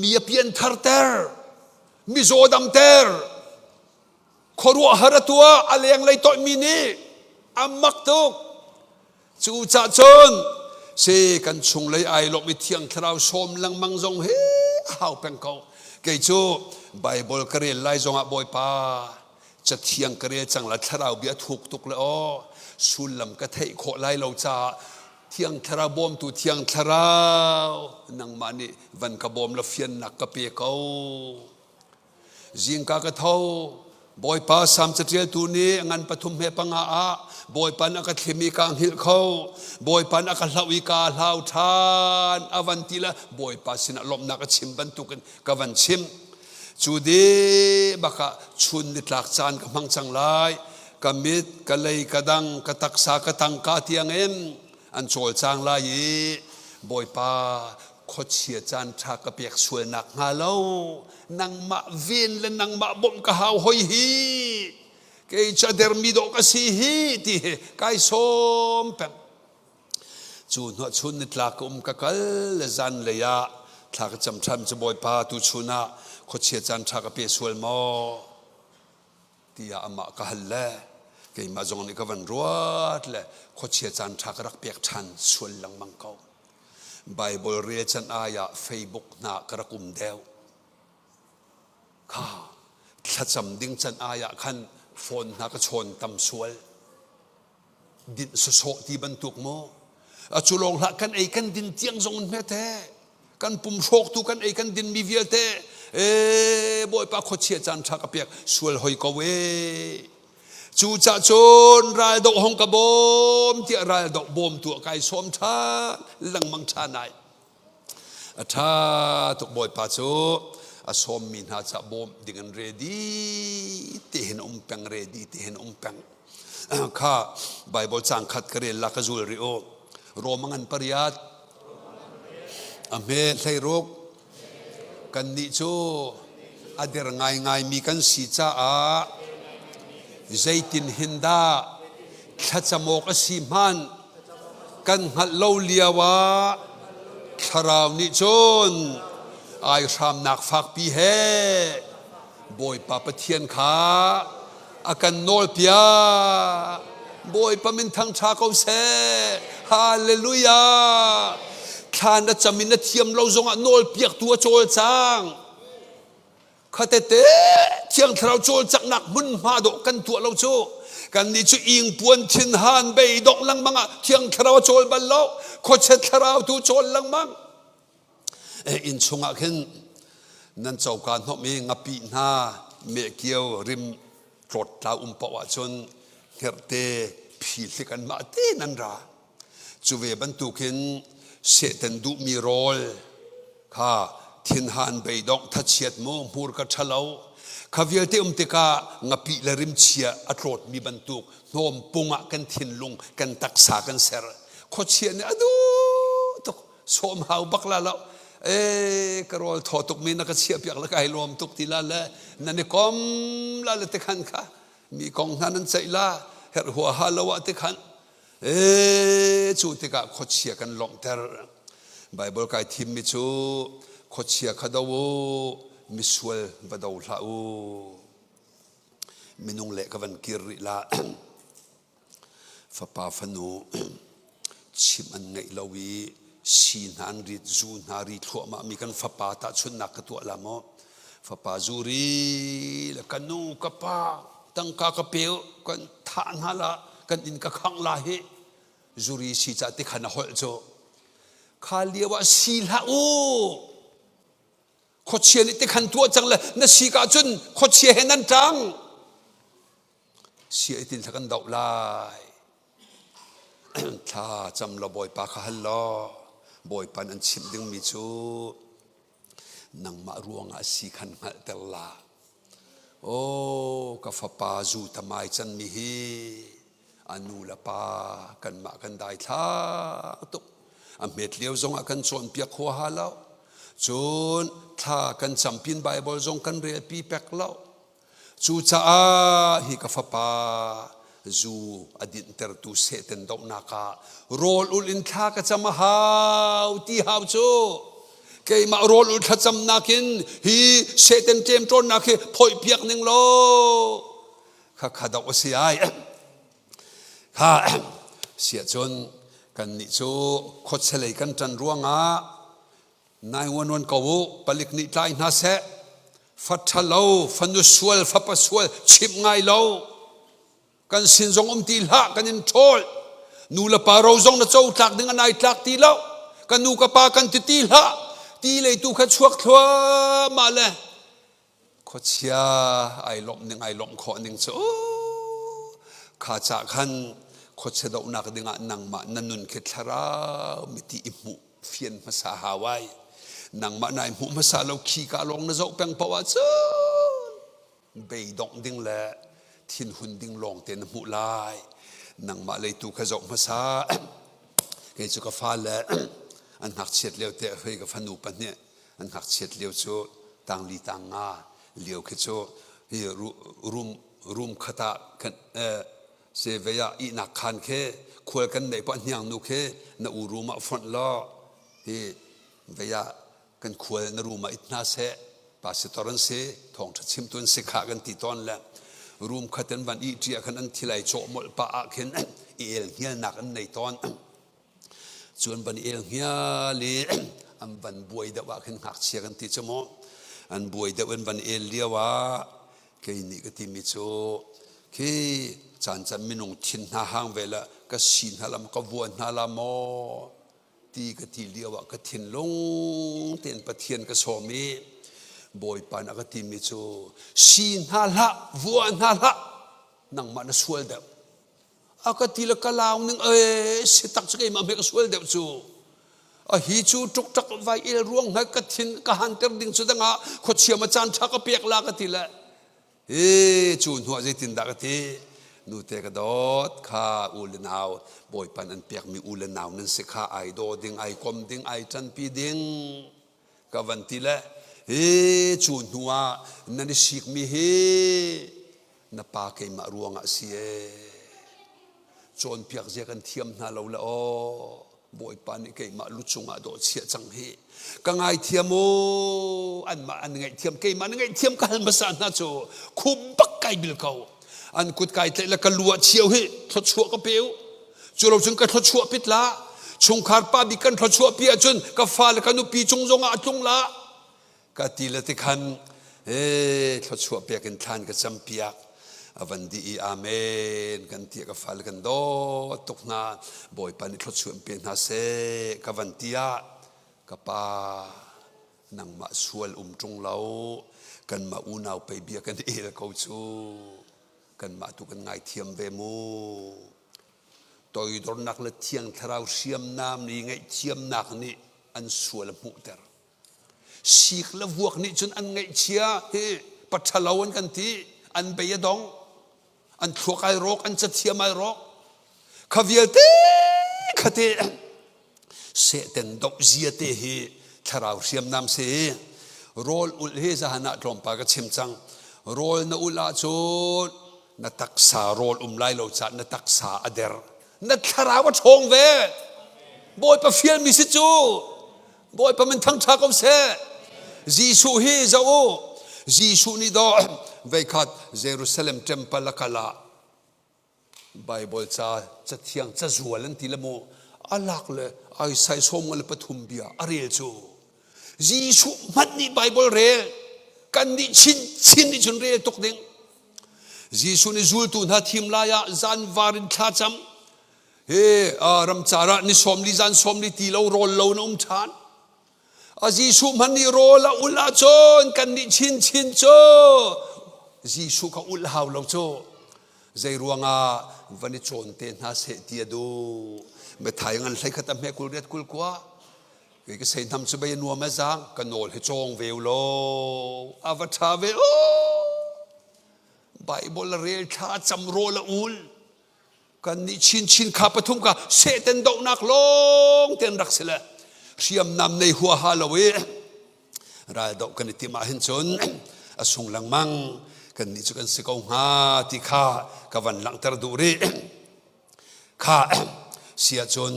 mi a piantharter, mizaw damter, khuaruahhar a tuah a lenglei toihmi nih a mak tuk. Cucah cun si kan chunglei ai lawmh i Thiang Thlarau sawm lengmang zong hi a hau peng ko. Kei cu Bible ka rel lai zongah Bawipa cathiang ka rel cang la thlarau bia thuk tuk le aw sullam ka theih khawh lai lo caah Thiang Thlarau bawmtu Thiang Thlarau nangmah nih van ka bawm la fiannak ka pe ko. Zingka ka tho, Bawipa Salm caṭialtu nih ngan pathum he panga ah Bawipa nih a ka thlim i kaa hngilh kho, Bawipa nih a ka hlauh i kaa hlau ṭhan a van ti le Bawipa sinah lawmhnak a chim bantukin ka van chim. Cu dih bakah chun nitlak caan ka hmang cang lai. Ka mit, ka lei, ka dang, ka taksa, ka tangka tiangin an cawlcang lai i Bawipa khuachia caan ṭha ka pek sual nak hnga lo nangmah ven le nangmah bawmh ka hau hoi hi kei cu a dermi dawh ka si hi ti hi kai sawm peng cu hnuah chun nitlak ka um ka kal le zan lei ah thla ka cam ṭhan cu Bawipa tu chun ah khuachia caan ṭha ka pe sual maw tiah amah ka hal le. Keimah zong nih ka van ruat le khuachia caan ṭha ka rak pek ṭhan sual lengmang ko. Bible rel can ai ah Facebook hna ka rak um deuh. Kha thlacam ding can ai ah khan phone hna ka chawn tam sual. Dinh sawsawh ti bantuk maw? A cu lawng hlah kan ei kan din tiang zong in hmete. Kan pum hrawktu kan ei kan din mi vialte ee Bawipa khuachia caan ṭha ka pek sual hoi ko ee. Cucah cun raldoh hong ka bawm tiah raldoh bawmtu a kai sawm ṭhan lengmang ṭhan ai. A ṭha tuk Bawipa cu a sawmmi hna ca bawmh ding in ready te hin um peng ready te hin um peng. Kha Bible caang khat ka rel la ka zul rih u. Roma ngan pariat a hme 16 kannih cu a der ngaingaimi kan si caah zeitin hin dah thlacam awk a si hmanh kan hngalh lo lio ah thlarau nih cun ai hramnak fakpi he Bawipa Pathian kha a kan nawlpiak. Bawipa min thangṭha ko seh. Hallelujah. Thla na cam in na thiam lo zongah nawlpiaktu a cawlcang. Khatete Thiang Thlarau cawlcanghnak hmunhma dawh kan tuah lo cu. Kannih cu ingpuan thinhan beidongh lengmang ah Thiang Thlarau a cawl bal lo. Khuachia Thlarau tu cawl lengmang. Inn chungah khin nan coka hnawm i ngapih hna mehkio rim tlawttla um paoh ahcun hngerhte phihlik anmah te nan ra. Cu ve bantukin Satan duhmi rawl kha thinhan beidongh thachiat mu hmurka ṭhalo kha vialte um tikah ngapih le rimchia a tlawtmi bantuk hnawm pung ah kan thinlung kan taksa kan ser. Khuachia nih a duh tuk. Sawm hau bak la lo. E ka rawl thaw tuk mi na ka chiah piak le kai lawm tuk ti la le nan i kom la le te khan kha mi kong hna nan ceih la herh hua ha lo ah te khan e cu tikah khuachia kan lawmhter Bible kai thim mi cu khuachia kha do u misual va do hlah u minung le ka van kir rih la Fapa fanu chimh an ngeih lo i si hna an rit, zu hna ri thluahmah mi kan fapa tahchunhnak ka tuah la maw? Fapa zu ri le ka nu ka pa tangka ka pe u kan thah hna la kan inn ka khangh la hi zuri si ca ti khan a holh cu kha lio ah si hlah u khuachia nih tikhan tuah cang le na si ka cun khuachia he nan ṭang Sia i tin thla kan doh lai. Thla cam law Bawipa kha hal law Bawipa an chimh dingmi cu nangmah ruangah a si khan hngalhter la. Aw ka fapa zu tamai canmi hi a nu le pa kanmah kan daithla tuk. A hmet lio zongah kan cawnpiak huaha lo. Cun thla kan campin Bible zong kan relpi pek lo. Cucaah hi ka fapa zu a dinhtertu Satan dohnak ah rawl ulh in thla ka cam a hau ti hau cu keimah rawl ulh thlacamnak in hi Satan ṭemṭawnnak hi phoihpiak ning law kha kha doh a si ai kha siah cun kannih cu khuachelei kan ṭan ruangah 911 ko u, palik nih tlai hna seh. Fa ṭhalo, fanu sual, fapa sual, chimh ngai lo. Kan sin zong um ti hlah, kan in ṭhawl. Nu le pa ro zong na co tlak ding an ai tlak ti lo. Ka nu ka pa kan ti ti hlah. Ti lei tu kha chuak thluahmah le Khuachia ai lawmh ning ai lawmh khawh ning cu kha cah khan khuachia dohnak dingah nangmah na nun khi thlarau miti i hmuh fian hmasa hau ai nangmah nai hmuh hmasa lo khi ka lawng na zoh peng paoh ahcun beidongh ding le thinhun ding lawng te na hmuh lai nangmah lei tu kha zoh hmasa kei cu ka fale an ngakchiat lio te hei ka fanu pahnih an ngakchiat lio cu tangli tang nga lio khi cu hi room room khat ah kan se vei ah ihnak khan khi khual kan neih pa hniang nu khi na u room ah fonh law hi vei ah kan khual na room ah it hna seh pastor an si thawngṭha chimtu an si kha kan ti tawn le. Room khat an van ihṭi ah khan an thil ai cawh molh pah ah khin i el hnialnak an nei tawn. Cu an van i el hnial i an van buai deuh ah khin ngakchia kan ti cu mu. An buai deuh an van el lio ah kei nih ka timi cu khi caan caan minung thin hna hang ve la ka si hna la maw ka vua hna la maw ti ka ti lio ah ka thinlung tein Pathian ka sawm i Bawipa nih a ka timi cu si hna hlah vua hna hlah nangmah na sual deuh a ka ti le ka lau ning e si tak cu keimah hme ka sual deuh cu a hi cu ṭukṭak vai el ruang he ka thin ka hanter ding cu dangah khuachia ma caan ṭha ka pek la ka ti le Hi cu hnuah zeitindah ka ti? Nute ka dawt kha u le nau Bawipa an pekmi u le nau nan si kha ai daw ding, ai kom ding, ai ṭanpi ding ka van ti le hi cu hnuah nan i sikmi hi na pa keimah ruangah si ee. Cawnpiak zia kan thiam hna lo le aw Bawipa nih keimah lu cungah dawh chiah cang hi ka ngaithiam u anmah an ngaihthiam keimah na ngaihthiam ka hal hmasa hna cu khum bak kai bil ko an kut kai tlaih le ka lu ah chio hi thluachuah ka pe u cu lo cun ka thluachuah pit la chungkhar pa bik kan thluachuah pi ahcun ka fa le ka nupi cung zongah a tlung la Ka ti le tikhan ee thluachuah pek in thlan ka campiak a van dih i amen kan ti ka fale kan dawt tuk hna Bawipa nih thluachuah in pe hna seh ka van ti ah ka pa nangmah sual um ṭung lo kanmah unau pei bia kan el ko cu kanmah tu kan ngaithiam ve mu toidornak le thiang thlarau hriamnam nih ngaihthiamnak nih an sual a hmuhter Sik le vuak nih cun an ngaihchia hi paṭhalo an kan ti, an bei a dong, an thluak ai rawk, an cathiam ai rawk. Kha vialte kha te sehten doh zia te hi thlarau hriamnam si. Rawl ulh hi zahan ah tlawmpal ka chim cang. Rawl na ulh ahcun na taksa rawl um lai lo caah na taksa a der. Na thlarau a ṭhawng ve. Bawipa fialmi si cu. Bawipa min thangṭha ko seh. Jesuh hi zoh u. Jesuh nih dawh veikhat Jerusalem temple a kal ah Bible ca cathiang cazual an ti le mu a lak le Isaiah 53 bia a rel cu Jesuh hmanh nih Bible rel kan nih chinchin nih cun rel tuk ding Jesuh nih zultu hna thim lai ah zanvar in thlacam Hi ramcar ah ni 40 zan 40 ti lo rawl lo na um ṭhan. A Jesuh hmanh nih rawl a ulh ahcun kan nih chinchin cu Jesuh kha ulh hau lo cu. Zei ruangah van i cawn te hna seh ti a duh. Methai ngan hlei khat a hme kul riat kul kua. Kei ka seihnam cu bei a nuam a zaang ka nawl hi cawng ve u law a va ṭha ve o. Bible a rel thla cam rawl a ul. Kannih chinchin kha pathum kha Satan dohnak lawng te an rak si le hriamnam nei huaha lo i ral doh kan i timh ahhin cun a sung lengmang kannih cu kan si ko hnga ti kha ka van langhter duh rih. Kha si ahcun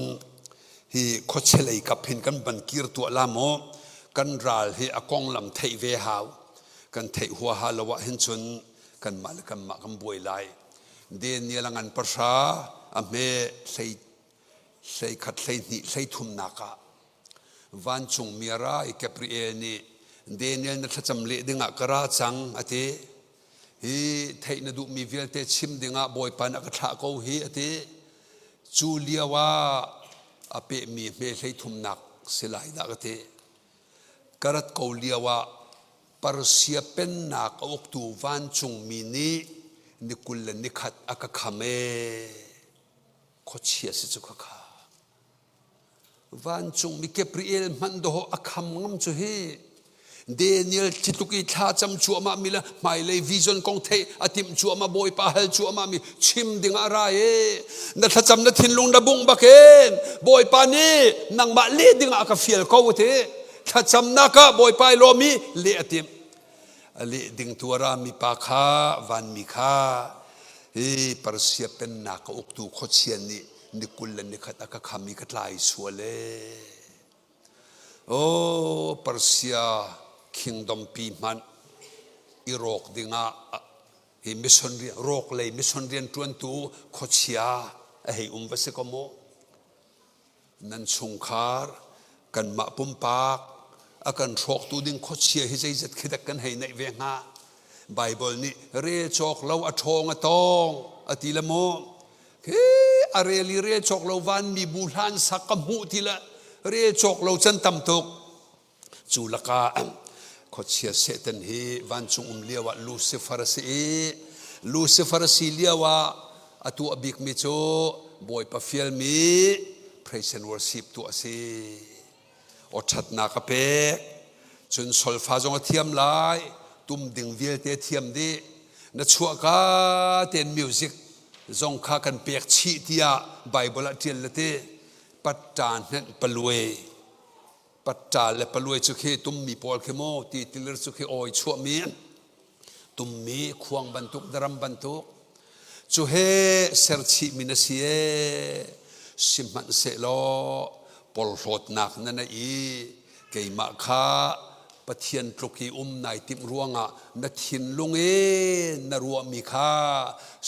hi khuachelei kap hin kan van kir tuah la maw kan ral hi a konglam theih ve hau kan theih huaha lo ahhin cun kanmah le kanmah kan buai lai. Daniel a ngan pahra a hme hlei 11 12 hleithumnak ah vancungmi a ra i Gabriel nih Daniel na thlacam leh dingah ka ra cang a ti. Hi theih na duhmi vialte chim dingah Bawipa nih a ka thlah ko hi a ti. Cu lio ah a pehmi hme hleithumnak si lai dah ka ti. Ka rat ko lio ah Persia pennak a uktu vancungmi nih ni 21 a ka kham ee. Khuachia si cu khakha. Vancungmi Gabriel hmanh dawh a kham ngam cu hi. Daniel thitluk i thla cam cuahmah mi le hmailei vision kong theih a timh cuahmah Bawipa hal cuahmah mi chim ding ah ra e na thlacam na thinlung na bungh bak in Bawipa nih nangmah leh ding ah ka fial ko ti Thlacamnak ah Bawipa i lawm i leh a timh. A leh ding tu a rami pa kha vanmi kha hi Persia pennak a uktu khuachia nih ni 21 a ka kham i ka tlai sual ee. Oh, Persia kingdom pi hmanh i rawk dingah. Hi mission rian rawk lei mission rian ṭuantu khuachia a hei um va si ko mu. Nan chungkhar kanmah pumpak a kan hrawktu ding khuachia hi zeizat khi dak kan hei neih ve hnga. Bible nih rel cawk lo a ṭhawng a tawng a ti le mu. Khi a rel i rel cawk lo van mi bu hlan sak ka hmuh ti le rel cawk lo can tam tuk. Cu lakah khuachia Satan hi vancung um lioah Lucifer a si i Lucifer a si lioah a tuah bikmi cu Bawipa fialmi praise and worship tuah a si. Aw ṭhatnak a pek. Cun solfa zong a thiam lai, tum ding vialte a thiam dih. Na chuahka tein music zong kha kan pek chih tiah Bible ah ṭial le ti. Patta hnenh paluai Patta le paluai cu khi tummi pawl khi maw ti tilir cu khi awi chuahmi tummi khuang bantuk daram bantuk cu he serchihmi na si ee sihmanhsehlaw porhlawtnak na nei i keimah kha Pathian tluk i um nai timh ruangah na thinlung i na ruahmi kha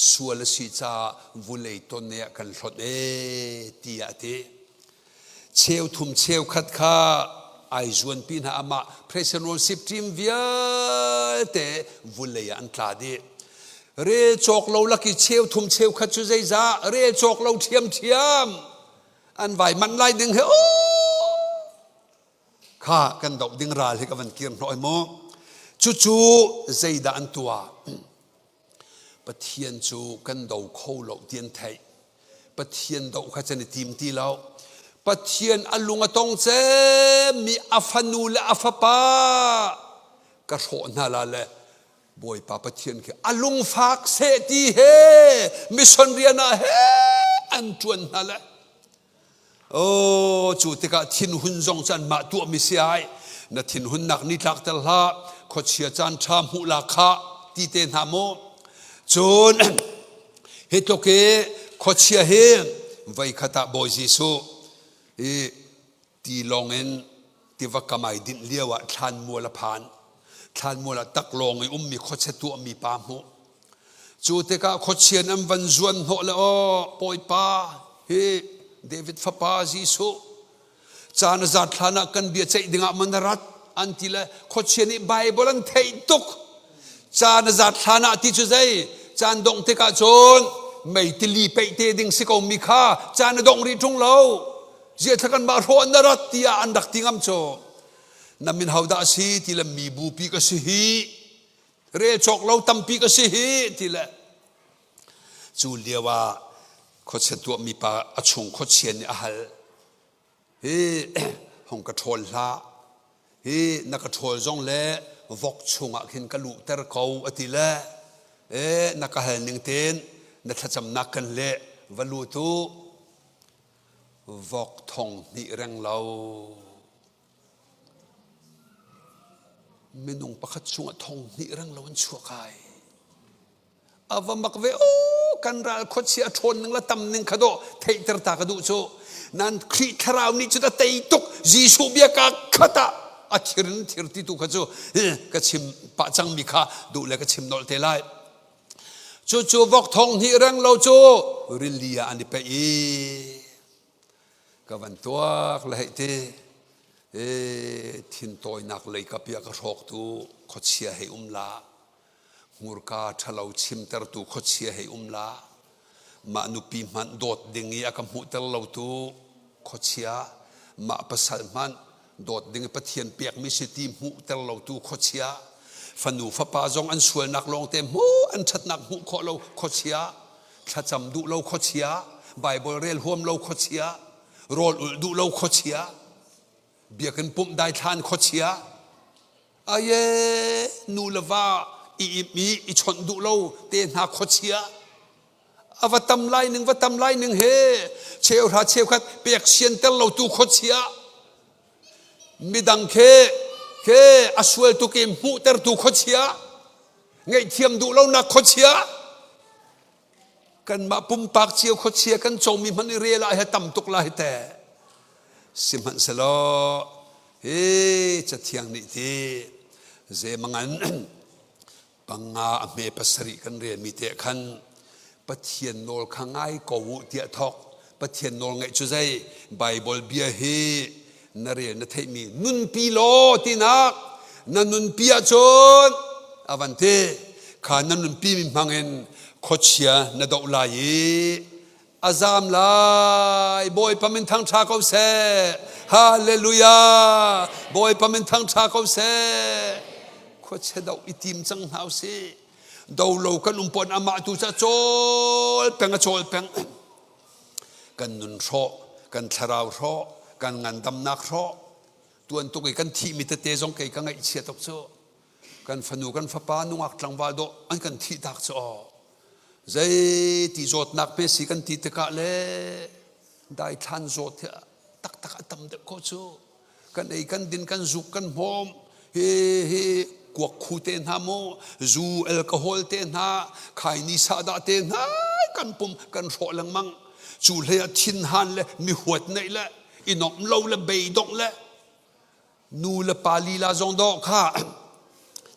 sual a si caah vulei ton ah kan hlonh ee tiah a ti. Cheuthum cheukhat kha ai zuanpi hna amah President Worship team vialte vulei ah an tla dih. Rel cawk lo laki cheuthum cheukhat cu zeizah rel cawk lo ṭhiamṭhiam an vai manh lai ding he kha kan doh ding ral hi ka van kir hnawh mu cucu zeidah an tuah Pathian cu kan do kho lo ti an theih. Pathian doh kha can i tim ti lo. Pathian a lung a tong cemmi a fanu le a fapa ka hrawh hna la le Bawipa Pathian khi a lungfak seh ti he mission rian ah he an ṭuan hna le Oh, cu tikah thinhun zong cu anmah tuahmi si ai. Na thinhunnak ni tlakter hlah, khuachia caan ṭha hmuh la khah ti te hna mu. Cun hi tluk i khuachia hi voikhat ah Bawi Jesuh i tilawng in tiva kam ai dinh lio ah thlanmual a phan. Thlanmual ah taklawng i ummi khuachia tuahmi pa hmuh. Cu tikah khuachia an van zuan hnawh le aw Bawipa hi David fapa Jesuh caan a zat hlan ah kan bia ceih dingah man na rat an ti le khuachia nih Bible an theih tuk caan a zat hlan ah ti cu zei caan dongh tikah cun mei tili peih te ding si ko mi kha caan a dongh rih ṭung lo ziah thla kan mah hrawh na rat tiah an rak ti ngam cu na min hodah a si ti le mi bupi ka si hi Rel cawk lo tampi ka si hi ti le cu lio ah khuachia tuahmi pa a chung khuachia nih a hal hi hong ka ṭhawl hlah hi na ka ṭhawl zong le vok chungah khin ka luhter ko a ti le e na ka hal ning tein na thlacamnak kan leh va lut u vok thong hnih reng lo Minung pakhat chungah thong hnih reng lo in chuak ai. A va mak ve o kan ral khuachia a ṭhawn ning le tam ning kha dawh theihter ta ka duh cu. Nan Khrih thlarau nih cun a tei tuk Jesuh bia ka khat ah a thir in thir ti tu kha cu ka chim pah cangmi kha duh le ka chim nolh te lai. Cucu vok thong hnih reng lo cu rili ah an i peih i Ka van tuak le hei ti e thintawinak lei ka pia ka hrawktu khuachia hei um la hmurka ṭhalo chimtertu khuachia hei um la mah nupi hmanh dawt ding i a ka hmuhter lotu khuachia mah pasal hmanh dawt ding i Pathian pekmi si ti hmuhter lotu khuachia fanu fapa zong an sualnak lawngte hmuh an ṭhatnak hmuh khawh lo khuachia thlacam duh lo khuachia Bible rel huam lo khuachia rawl ulh duh lo khuachia biakinn pumh daithlan khuachia aye nu le va i imh i i chawnh duh lo te hna khuachia a va tam lai ning va tam lai ning he cheuhra cheukhat pek sianter lo tu khuachia midang khe khe a sual tuk i hmuhtertu khuachia ngaihthiam duh lonak khuachia kanmah pumpak cio khuachia kan comi hmanh i rel ah he tam tuk lai te sihmanhsehlaw hi cathiang nih ti zemangan. Panga a hme pasarih kan relmi te khan Pathian nawl kha ngai ko u tiah thawk. Pathian nawl ngaih cu zei? Baibal bia hi na rel na theihmi nunpi law tinak na nunpi ahcun a van ti. Kha na nunpi mi hmangin khuachia na doh lai i a zam lai. Bawipa min thangṭha ko seh. Hallelujah. Bawipa min thangṭha ko seh. Khuachia doh i tim cang hna usih. Do lo kan um pon amah tu ca cawl peng a cawl peng. Kan nun hrawh, kan thlarau hrawh, kan ngandamnak hrawh. Tuan tuk i kan thihmi tete zong kei ka ngaihchia tuk cu. Kan fanu kan fapa nungak tlangval dawh an kan thih tak cu aw. Zei ti zawtnak pe si kan ti tikah le daithlan zawt hi taktak a tam deuh ko cu. Kan ei kan din kan zuk kan hmawm hi hi kuak khu te hna mu zu alcohol te hna khaini sahdah te hna kan pum kan hrawh lengmang cu hlei ah thinhan le mi huat neih le i nomh lo le beidongh le nu le pa lila zong dawh kha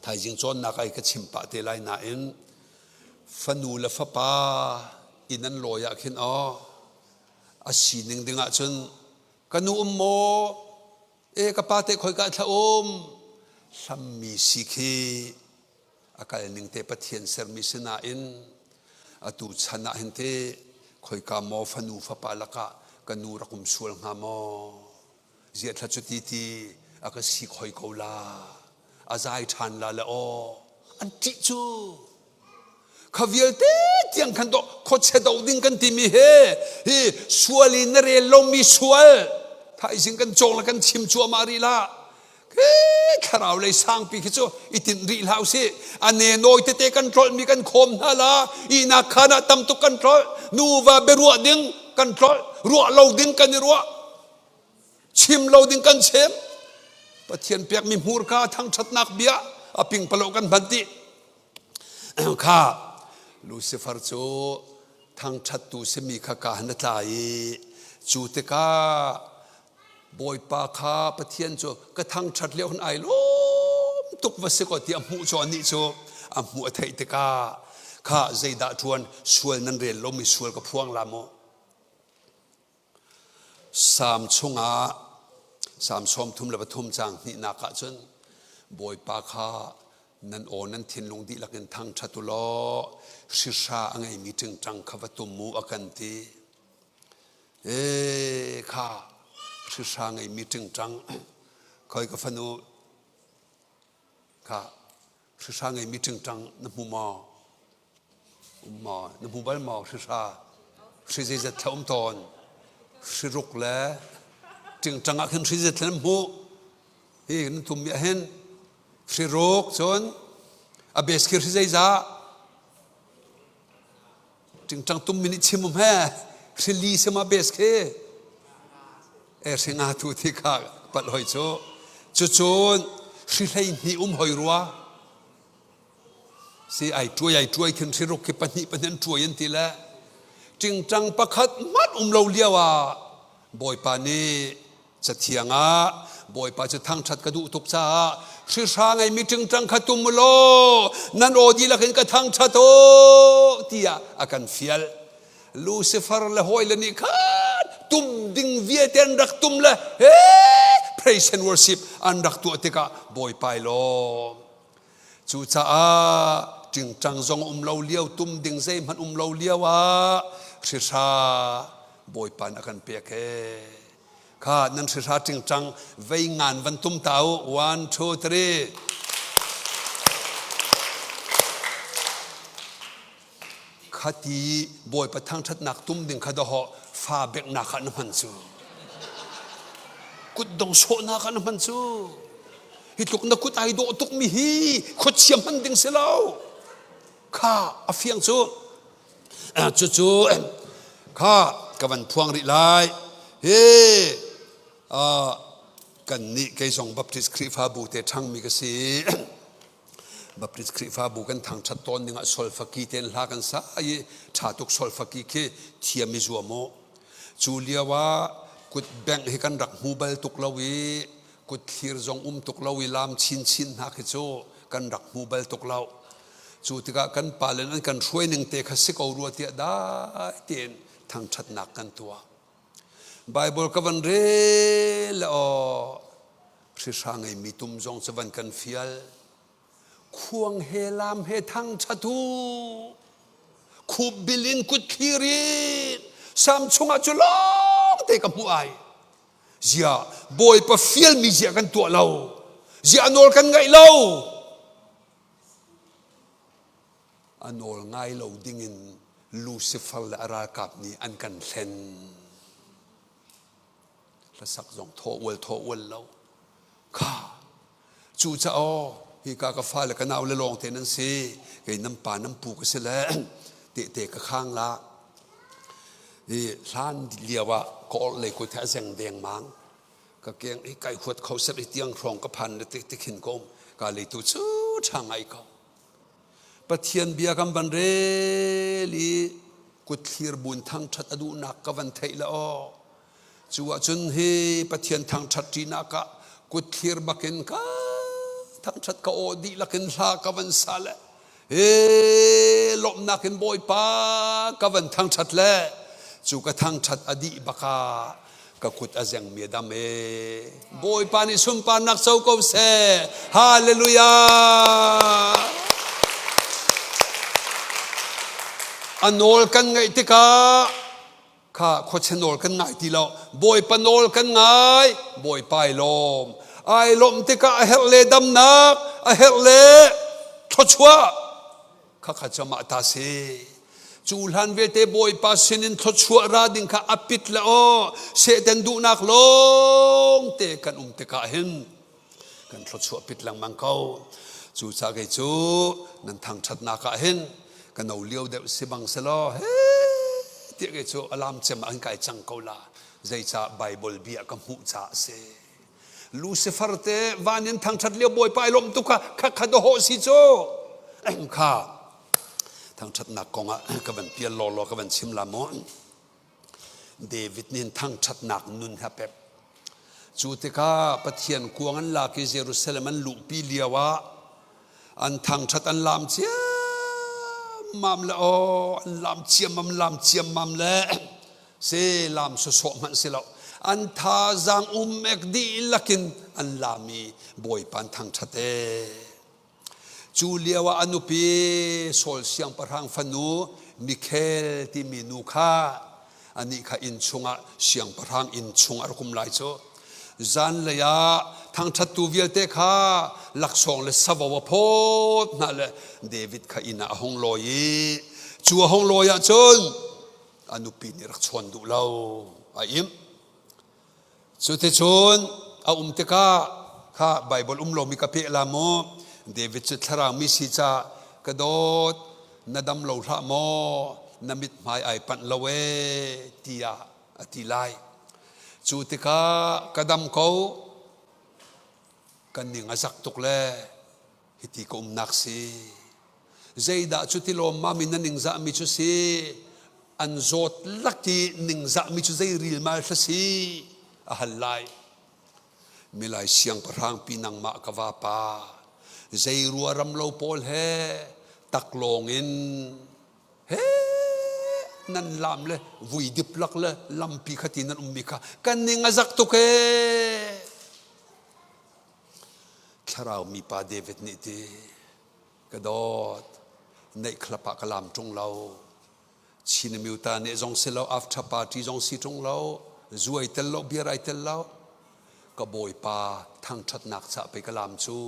thaizing cawnnak ai ka chim pah te lai nain fanu le fapa inn an lawi ah khin aw a sining ding ah cun ka nu um maw e ka pa te khoi ka thla um hlammi si khi a kal ning te Pathian sermi si nain atu chan ah hin te khoika maw fanu fapa lakah ka nu rak um sual hnga maw Ziah thla cu ti ti a ka si khoi ko la. A zai ṭhan la le aw. An ṭih cu. Kha vialte tiang khan do khuachia do ding kan timi he hi sual in na rel lomi sual thaizing kan cawng le kan chim cuahmah rih la thlarau lei sangpi khi cu i tinh rih hlah usih a ne nawi tete kan tlolh mi kan khawm hna la ihnak khan ah tam tuk kan tlolh nuva biaruah ding kan tlolh ruah lo ding kan i ruah Chim lo ding kan chim. Pathian pekmi hmurka thangṭhatnak bia a pingpalo kan hman dih. Kha Lucifer cu thangṭhattu simi kha ka han a tla i cu tikah Bawipa kha Pathian cu ka thangṭhat lio hin ai lawm tuk va si kaw tiah hmuh cu anih cu a hmuh a theih tikah kha zeidah ṭuan sual nan rel lomi sual ka phuang la maw Salm chungah Salm 33 caang hnihnak ah cun Bawipa kha nan aw nan thinlung dihlak in thangṭhat u law hrihra a ngeimi ṭingṭang kha va tum u a kan ti. Ee kha hrihra ngeimi ṭingṭang khoi ka fanu kha hrihra ngeimi ṭingṭang na hmu maw? Um maw? Na hmu bal maw hrihra? Hri zeizat thla um tawn? Hriruk le ṭingṭang ah khin hri zeizat thla nan hmuh? Hi nan tummi ah hin hriruk cun a bes khi hri zeizah? Ṭingṭang tummi nih chim um he hrili si ma bes khi? E hringa tu thi kha palh hoi cu. Cucun hri 12 um hoi rua. Si ai tuai ai tuai khin hriruk khi pahnih pahnih an tuai an ti le ṭingṭang pakhat hmanh um lo lio ah Bawipa nih cathiang ah Bawipa cu thangṭhat ka duh tuk caah hrihra ngeimi ṭingṭang kha tum u law nan aw dihlak in ka thangṭhat u tiah a kan fial. Lucifer le hawile nih khan tum ding vialte an rak tum le he praise and worship an rak tuah tikah Bawipa i lawm. Cucaah ṭingṭang zong um lo lio, tum ding zeihmanh um lo lio ah hrihra Bawipa nih a kan pek ee. Kha nan hrihra ṭingṭang vei ngan van tum ta u. One, two, three. Khati Bawipa thangṭhatnak tum ding kha dawhawh fa benghnak ah na hman cu. Kutdong sawhnak ah na hman cu. Hi tluk na kut ai dawh tukmi hi khuachia hman ding si lo. Kha a fiang cu. Cucu kha ka van phuang rih lai. Hi kan nih kei zong Baptist Khrihfabu te ṭhangmi ka si. Baptist Khrihfabu kan thangṭhat tawn ning ah solfaki tein hla kan sa i ṭha tuk solfaki khi thiam i zuam u. Cu lio ah kut bengh hi kan rak hmu bal tuk lo i kut thlir zong um tuk lo i laam chinchin hna khi cu kan rak hmu bal tuk lo. Cu tikah kan pale an kan hruai ning te kha si ko rua tiah dai tein thangṭhatnak kan tuah. Bible ka van rel le aw hrihra ngeimi tum zong cu van kan fial. Khuang he lam he thangṭhat u. Khup bil in kut thlir in sam chungah cu lawng te ka hmuh ai. Ziah Bawipa fialmi ziah kan tuah lo. Ziah nawl kan ngaih lo. A nawl ngai lo dingin Lucifer le a ralkap nih an kan hlen. Hlasak zong thaw ual thaw ual lo. Kha cu ca aw hika ka fale ka nau le lawng te nan si kei nan pa nan pu ka si le tehte ka khang la i hlan lio ah ka orh lei kut he a zeng deng mang ka keng i kai huat kho set i tiang hrawng ka phan le tik tikhin ka um ka lei tu cu ṭha ngai ko Pathian bia kan van rel i kutthlir bun thangṭhat a duhnak ka van theih le aw cu ahcun hi Pathian thangṭhat ṭinak ah kutthlir bakin ka thangṭhat ka aw dihlak in hla ka van sa le he lawmhnak in Bawipa ka van thangṭhat le cu ka thangṭhat a dih bakah ka kut a zengmi a dam e Bawipa nih sunparnak co ko seh. Hallelujah. A nawl kan ngaih tikah kha khuachia nawl kan ngai ti lo. Bawipa nawl kan ngai, Bawipa ai lawm. Ai lawmh tikah a herh le damnak, a herh le thluachuah khakha cu amah ta si. Cu hlan vialte Bawipa sinin thluachuah ra ding kha a pit le aw Satan duhnak lawng te kan um tikah hin kan thluachuah pit lengmang ko. Cucaah kei cu nan thangṭhatnak ah hin ka no lio deuh si bang selaw he tiah kei cu alam cem ah an kai cang ko la. Zeicah Bible bia ka hmuh caah a si. Lucifer te van in thangṭhat lio Bawipa i lawmh tuk kha kha kha dawhawh si cu kha thangṭhatnak kong ah ka van pial law law ka van chim la maw David nih thangṭhatnak nun ha pek cu tikah Pathian kuang an lak i Jerusalem an luhpi lio ah an thangṭhat an lam ciammam le aw an lam ciammam lam ciammam le se lam sawsawh hmanh si lo an thazaang um ek dihlak in an lam i Bawipa an thangṭhat ee cu lio ah a nupi Saul siangpahrang fanu Mikhel timi nu kha anih kha inn chungah siangpahrang inn chung a rak um lai cu zanlei ah thangṭhattu vialte kha laksawng le savo a phawt hna le David kha inn ah a hung lawi i cu a hung lawi ahcun a nupi nih rak chawn duh lo a imh cuticun a um tikah kha Bible um lomi ka peh la mu David cu thlarau mi si ca ka dawt na dam lo hlah maw na mithmai ai panh lo ee tiah a ti lai cu tikah ka dam ko kan ning a zak tuk le hiti ka umnak si zeidah cu ti lawmmam in na ningzahmi cu si an zawt lak i ningzahmi cu zei rilmal thla si a hal lai milai siangpahrang pi nangmah ka vapa zei rua ram lo pawl he taklawng in he nan lam le vui dip lak le lampi kha ti nan ummi kha kan ning a zak tuk ee Thlarau mipa David nih ti ka dawt neihkhlap ah ka lam ṭung lo Chinamyuta nih zong si lo after party zong si ṭung lo zuai tel lo beer ai tel lo ka bawipa thangṭhatnak ca pei ka lam cu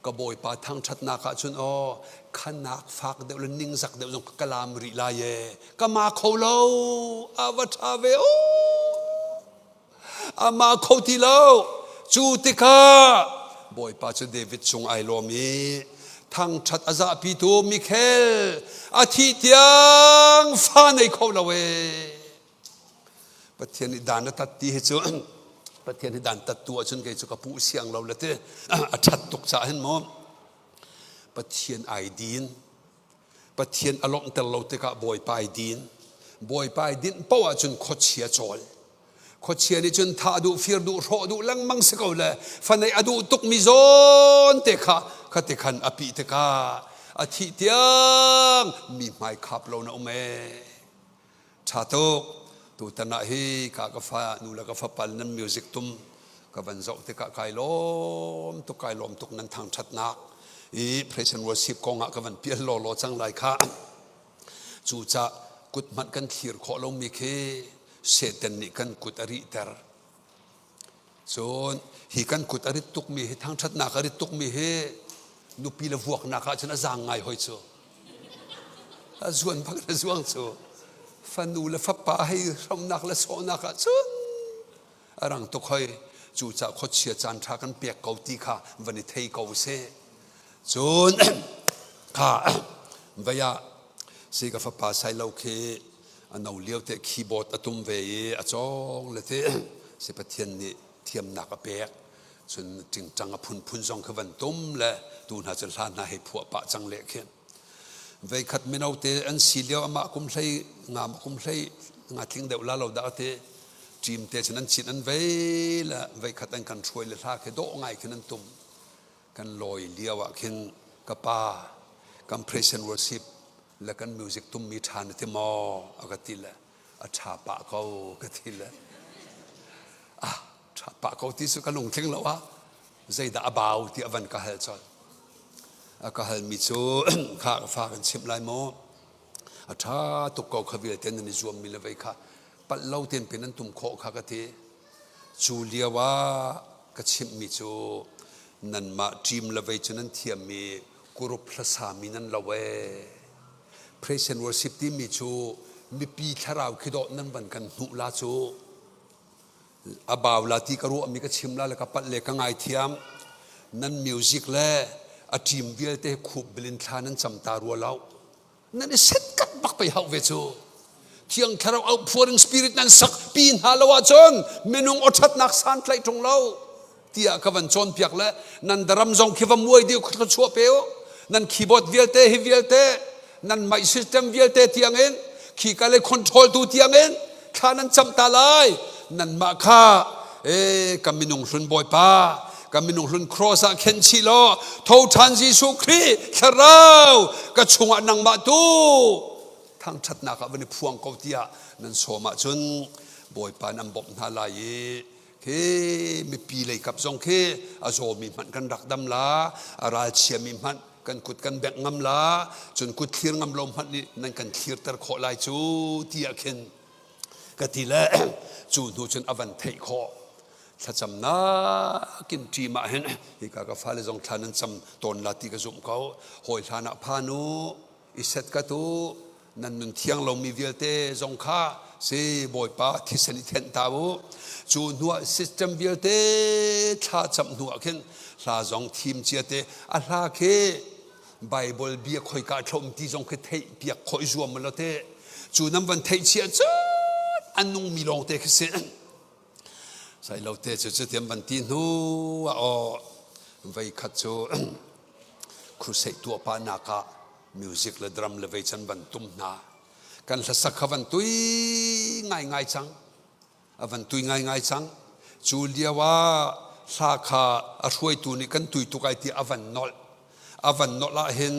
ka bawipa thangṭhatnak ah cun aw khanak fak deuh le ningzak deuh zong ka lam rih lai e ka ma kho lo a va ṭha ve o Amah kho ti lo. Cu tikah Bawipa cu David cung ai lawm i thangṭhat a zahpitu Mikhel a thih tiang fa nei kho lo ee. Pathian nih dan a tat ti hi cu Pathian hi dan tat tu ahcun kei cu ka puh siang lo le ti a ṭhat tuk caah hin maw Pathian ai din Pathian a lawmhter lo tikah Bawipa ai din. Bawipa ai dinh paoh ahcun khuachia cawl. Khuachia nih cun thah duh, fir duh, hrawh duh lengmang si ko le fanei a duh tukmi zawn te kha khati khan a pih tikah. A thih tiang mi hmai khap lo na um ee. Ṭha tuk. Tutan ah hi ka ka fa nu le ka fapal nan music tum ka van zoh tikah kai lawm tuk kai lawm tuk nan thangṭhatnak i praise and worship kong ah ka van pial lawlaw cang lai kha. Cucah kut hmanh kan thlir khawh lomi khi Satan nih kan kut a rihter. Cun hi kan kut a rit tukmi hi thangṭhatnak a rit tukmi hi nupi le vuaknak ahcun a zaang ngai hoi cu. A zuan bak na zuang cu. Fanu le fapa hei hramnak le sawhnak ahcun a rang tuk hoi. Cucaah khuachia caan ṭha kan pek ko ti kha van i thei ko seh. Cun kha vei ah si ka fapa Sailo khi a no lio te keyboard a tum ve i a cawng le te si Pathian nih thiamnak a pek cun tingtang a phunphun zong kha van tum le tu hna cu hla hna hei phuah pah cang le khin veikhat mino te an si lio amah kum hlei nga kum hlei nga tling deuh la lo dah te ṭim te cun an chin an vei le veikhat an kan hruai le hla khi dawh ngai khin an tum kan lawi lio ah khin ka pa kan praise and worship le kan music tummi ṭha na ti maw a ka ti le a ṭha pah ko ka ti le ah ṭha pah ko ti cu ka lungtling lo ah zeidah a bau ti a van ka hal colh a ka halmi cu kha ka fa kan chimh lai maw a ṭha tuk ko kha vialte nan i zuammi le vei kha palh lo tein pe nan tum khawh kha ka ti Cu lio ah ka chimhmi cu nanmah ṭim le vei cu nan thiammi kurup hlasami nan lo ee. Praise and worship timi cu mipi thlarau khi dawh nan van kan hnuh la cu a bau la ti ka ruahmi ka chim la le ka palh le ka ngaithiam. Nan music le a ṭim vialte khup bilin thla nan cam ta rua lo. Nan i setkat bak pei hauh ve cu. Thiang Thlarau outpouring spirit nan sak pi hna lo ahcun minung awṭhatnak santlaih ṭung lo tiah ka van cawnpiak le nan daram zong khi va muai dih thluachuah pe u. Nan keyboard vialte hi vialte nan mic system vialte tiangin khi ka le control tu tiangin thla nan cam ta lai. Nanmah kha e ka minung hlun Bawipa ka minung hlun cross ah khen chih law tho ṭhan Jesuh Khrih thlarau ka chungah nangmah tu thangṭhatnak ah van i phuang ko tiah nan sawm ahcun Bawipa nan bawmh hna lai i khi mipi lei kap zong khi a zawmi hmanh kan rak dam la a ralchiami hmanh kan kut kan bengh ngam la cun kut thlir ngam lo hmanh nih nan kan thlirter khawh lai cu tiah khin ka ti le cu hnu cun a van theih khawh thlacamnak in ṭim ah hin hika ka fale zong thla nan cam tawn la ti ka zumh ko hawi hlan ah phan u i set ka tu nan nun thiang lomi vialte zong kha si bawipa thisen i thenh ta u cu hnuah system vialte thla cam hnuah khin hla zong thim cia te a hla khi Bible bia khoika thlom ti zong khi theih piak khawh i zuam lo te cu nan van theih chia cun an nungmi lawng te khi si Sailo te cu cutiam van ti hnu ah aw vei khat cu crusade tuah pah nak ah music le drum le vei can van tum hna. Kan hlasak kha van tui ngaingai cang. A van tui ngaingai cang. Cu lio ah hla kha a hruaitu nih kan tui tuk ai ti a van nolh. A van nolh ah hin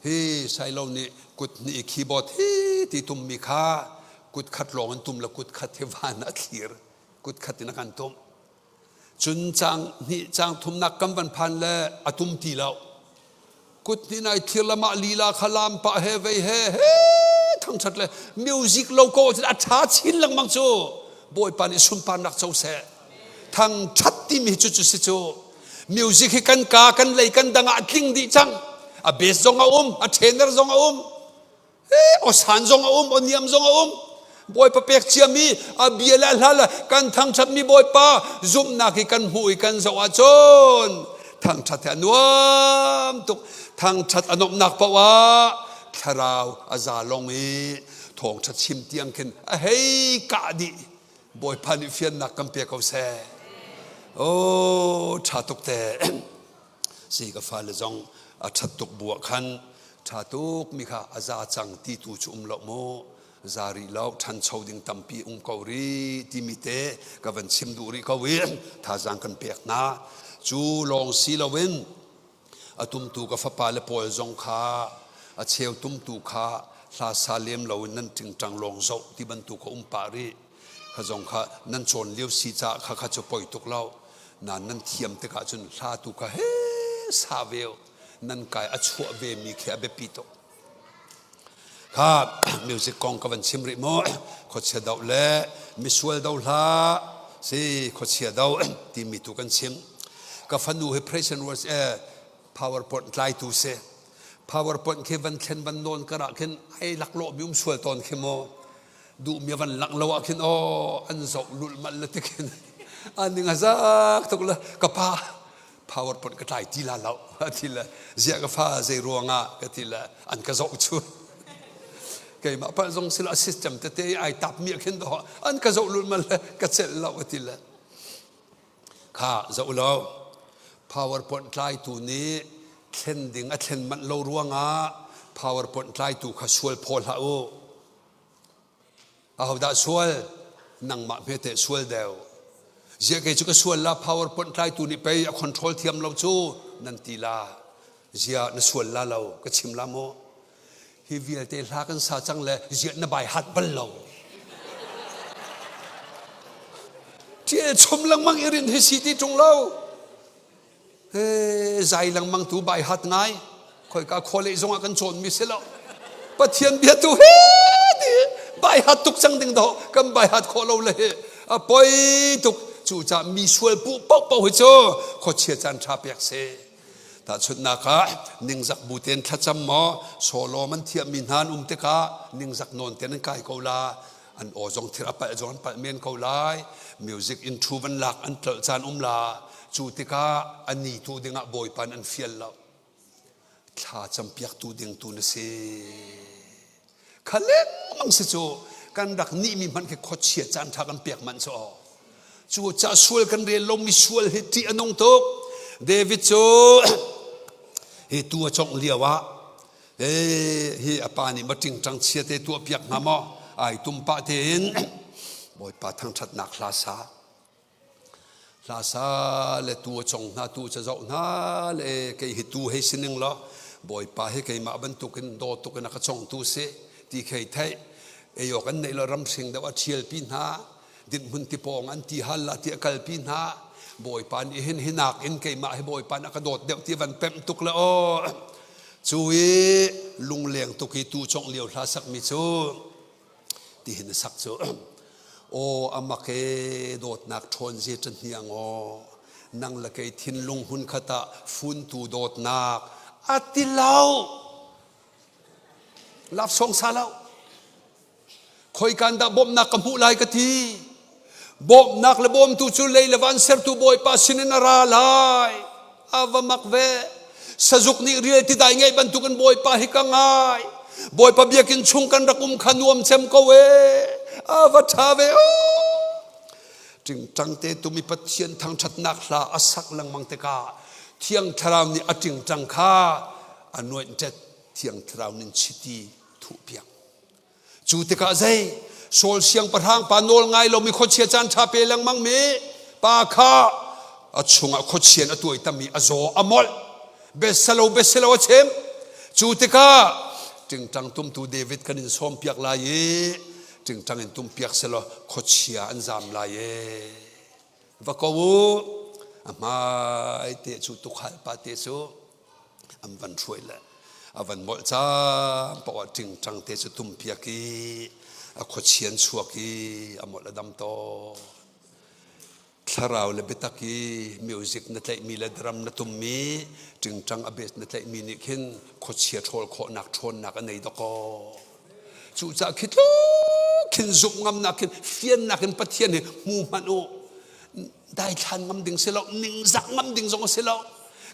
hi Sailo nih kut hnih keyboard hi ti tummi kha kut khat lawng in tum le kut khat hi van a thlir kut khat in a kan tum cun cang hnih cang thumnak kan van phan le a tum ti lo kut hnih nai thlir lamah lila kha lam pah he vei he he thangthat le music lo ko a tha chin lengmang cu bawipa nih sunparnak co seh thangthat timi cu cu si cu music hi kan ka kan lei kan dang ah a tling dih cang a bass zong a um a tenor zong a um aw san zong a um aw niam zong a um bawipa pek ciami a bia le a hla le kan thangṭhatmi bawipa zumhnak hi kan hmuh i kan zoh ahcun thangṭhat hi a nuam tuk thangṭhat a nuamhnak paoh ah thlarau a za long i thawngṭha chim tiang khin a hei kah dih bawipa nih fiannak kan pe ko seh oh ṭha tuk te si ka fale zong a ṭhat tuk bu ah khan ṭha tuk mi kha a za cang ti tu cu um lo mu za rih lo ṭhancho ding tampi um ko rih timi te ka van chim duh rih ko i thazaang kan pek hna cu lawng si loin. A tumtu ka fapa le pawl zong kha a cheu tumtu kha hla sa lem loin nan ṭingṭang lawng zoh ti bantuk a um pah rih. Kha zong kha nan cawn lio si caah kha kha cu poi tuk lo. Nain nan thiam tikah cun hla tu kha he sa ve u. Nan kai a chuah ve mi khi a biapi tuk. Kha music kong ka van chim rih mu. Khuachia doh le misual do hlah si khuachia do timi tu kan chim. Ka fanu hi praise and worship eh, PowerPoint tlaitu si. PowerPoint khi van thlen van nawn karah khin ai laklawh mi um sual tawn khi mu. Duhmi van langh lo ah khin aw an zoh lulh malh le tikhin an ning a zak tuk le ka pa PowerPoint ka tlai ti la lo a ti le ziah ka fa zei ruangah ka ti le an ka zoh chu keimah palh zong sila system tete ai tap mi khin do an ka zoh lul mal le ka celh lo a ti le kha zoh lo PowerPoint tlaitu nih thlen ding a thlen manh lo ruangah PowerPoint tlaitu kha sual phaw hlah u. Ahodah sual? Nangmah hmeteh sual deuh. Ziah kei cu ka sual la PowerPoint tlaitu nih pei a control thiam lo cu nan ti la. Ziah na sual la lo ka chim la maw? Hi vialte hla kan sa cang le ziah na bai hat bal lo. Ṭial chom lengmang i rin hi si ti ṭung lo. He zai lengmang tu bai hat ngai khoika khawlei zongah kan cawnmi si lo Pathian bia tu he ti bai hat tuk cang ding do kan bai hat khawh lo le hi a poi tuk cu ca mi sual pu pau pau hi cu khuachia caan tha pek se tahchunhnak ah ningzak bu ten thlacam maw solo man thiam mi hna an um tikah ningzak nawn ten an kai ko la an aw zong thil a palh zong an palh men ko lai music in thu van lak an tlolh caan um la cu tikah a ni tu dingah bawipa an fial lo thla campiak tu ding tu na si kha lengmang si cu kan rak nih mi hmanh khi khuachia caan tha kan pek manh cu cu ca sual kan rel lo mi sual hi ṭih a nung tuk David cu hi tu a congh lio ah hi a pa nih ma ṭingṭang chia te tuah piak hnga maw ai tum pah tein Bawipa thangṭhatnak hla sa hla sa le tu a cong hna tu ca zoh hna le kei hi tu hei sining law Bawipa hi keimah bantukin daw tukin a ka congtu si ti khei theih ei awk an neih lo ramhring deuh a ṭhialpi hna dinhmun tipawng an ti hal la ti a kalpi hna Bawipa nih hin hinak in keimah hi Bawipa nih a ka dawt deuh ti van pemh tuk le aw cu i lungleng tuk i tu congh lio hla sakmi cu tihin a sak cu aw amak e dawtnak ṭhawn zi ṭa hniang aw nang le kei thinlung hun khat ah funtu dawtnak a ti lo laf song sa lo Khoikan dah bawmhnak ka hmuh lai ka ti. Bawmhnak le bawmtu cu lei le van sertu Bawipa sinin a ra lai. A va mak ve. Sazuk nih rial ti dai ngeih bantukin Bawipa hi ka ngai. Bawipa biakinn chung kan rak um kha nuam cem ko ee. A va ṭha ve o. Ṭingṭang te tumi Pathian thangṭhatnak hla a sak lengmang tikah Thiang Thlarau nih a ṭingṭang kha a nuaih ṭet Thiang Thlarau nin chiti thuhpiak. Cu tikah zei Saul siangpahrang pa nawl ngai lomi khuachia caan ṭha pe lengmang mi pa kha a chungah khuachian a tuaitam i a zaw a molh besalo besalo a chim cu tikah ṭingṭang tumtu David kan in sawmpiak lai i ṭingṭang in tumpiak selaw khuachia an zam lai e va ko u a hmai te cu tukhal pa te cu an van hruai le a van molh caan paoh ah ṭingṭang te cu tumpiak i a khuachian chuak i a molh a dam tawn. Thlarau le biatak i music na tlaihmi le drum na tummi ṭingṭang a bass na tlaihmi nih khin khuachia ṭhawl khawhnak ṭhawnnak a nei dawkaw. Cucaah khi tluk khin zumh ngamnak khin fiannak in Pathian hi hmu hmanh u. Daithlan ngam ding si lo, ningzak ngam ding zong a si lo.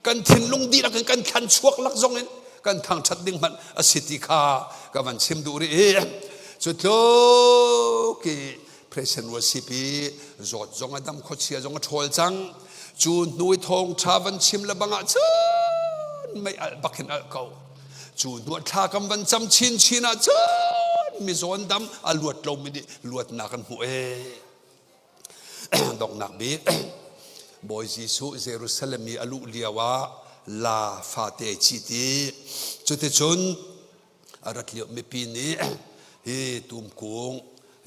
Kan thinlung dihlak in kan thlan chuak lak zong in kan thangṭhat ding hmanh a si ti kha ka van chim duh rih i cu tluk i President worship i zawt zong a dam khuachia zong a ṭhawl cang cu hnu i thawngṭha van chim le bang ah cun mei alh bak hin alh ko cu hnu thla kam van cam chinchin ah cun mizawn dam a luat lomi nih luatnak an hmuh ee Donghnak bik Bawi Jesuh Jerusalem i a luh lio ah. la fate cit i cuticun a rat lio mipi nih hi tumkung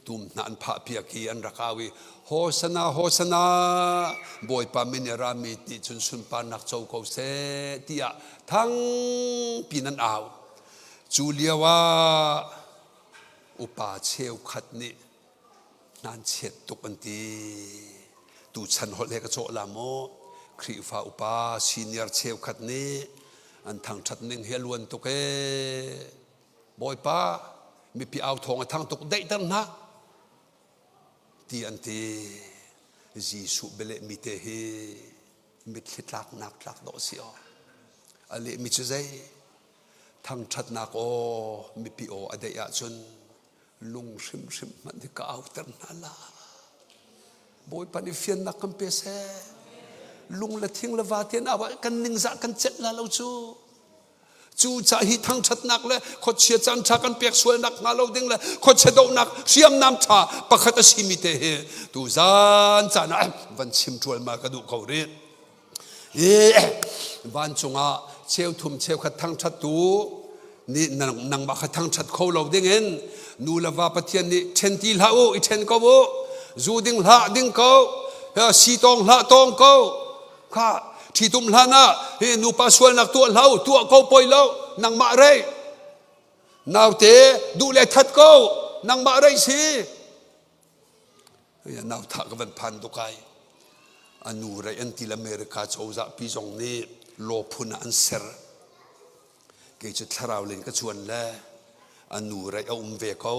tum hna an phah piak i an rak au i Hosana Hosana Bawipa min i rami nih cun sunparnak co ko seh tiah thangpi nan au. Cu lio ah upa cheukhat nih nan chiat tuk an ti. Tuchan holh he ka cawh la maw? Khrihfa upa senior cheukhat nih an thangṭhat ning hi a luan tuk ee. Bawipa mipi au thawng a thang tuk daihter hna ti an ti. Jesuh bialehmi te hi mitthli tlaknak tlak dawh si aw. A lehmi cu zei? Thangṭhatnak aw mipi aw a daih ahcun lung hrimhrim hmanh hi ka auter hna la. Bawipa nih fiannak kan pe seh. Lung le thing le vate an au ah kan ningzah kan celh la lo cu. Cu ca hi thangṭhatnak le khuachia caan ṭha kan pek sualnak hnga lo ding le khuachia dohnak hriamnam ṭha pakhat a simi te hi tuzan caan ah van chim ṭualmal ka duh ko rih. I vancung ah cheuthum cheukhat thangṭhattu nih nangmah kha thangṭhat kho lo dingin nu le va Pathian nih ṭhen ti hlah u i ṭhen ko u zu ding hlah ding ko si tawng hlah tawng ko kha ṭhitum hlan ah hi nupa sualnak tuah hlah u tuah ko poi lo nangmah rei naute duh le that ko nangmah rei si Nau thah ka van phan tuk ai. A nu rei an ti America cozah pi zong nih law phun ah an ser. Kei cu thlarau len ka chuan le a nu rei a um ve ko,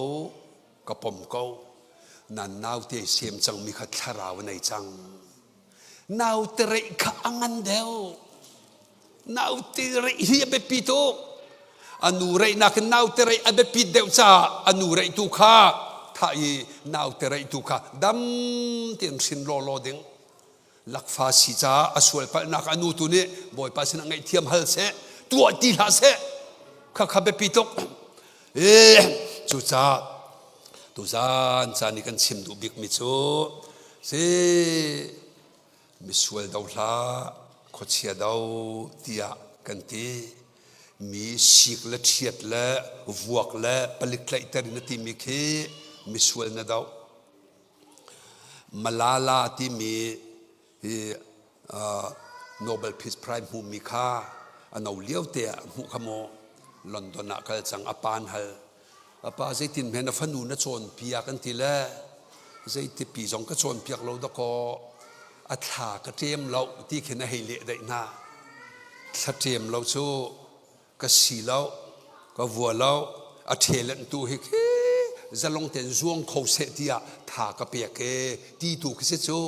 ka pom ko. Nan naute sem cangmi kha thlarau a nei cang. Naute reih kha a ngan deuh. Naute reih hi a biapi tuk. A nu reihnak in naute reih a biapit deuh caah a nu reih tu kha thah i naute reih tu kha dam tein hrin lawlaw ding. Lakfa si caah a sual palhnak a nu tu nih Bawipa sinah ngaihthiam hal seh, tuah ti hlah seh. Kha kha biapi tuk. E cucaah tuzan caan i kan chim duh bikmi cu si misual do hlah khuachia do tiah kan ti mi sik le ṭhiat le vuak le palik tlaihter in a timi khi misual na doh Malala timi hi Nobel Peace Prize hmumi kha a no lio te ah hmuh kha maw London ah kal cang a pa an hal a pa zeitin hme na fanu na cawnpiak an ti le zeitipi zong ka cawnpiak lo dakaw a thla ka ṭem lo ti khin a hei leh daih hna thla ṭem lo cu ka si lo ka vua lo a ṭhelen tu hi khi zalong ten zuang kho seh tiah tha ka pek e ti tu khi si cu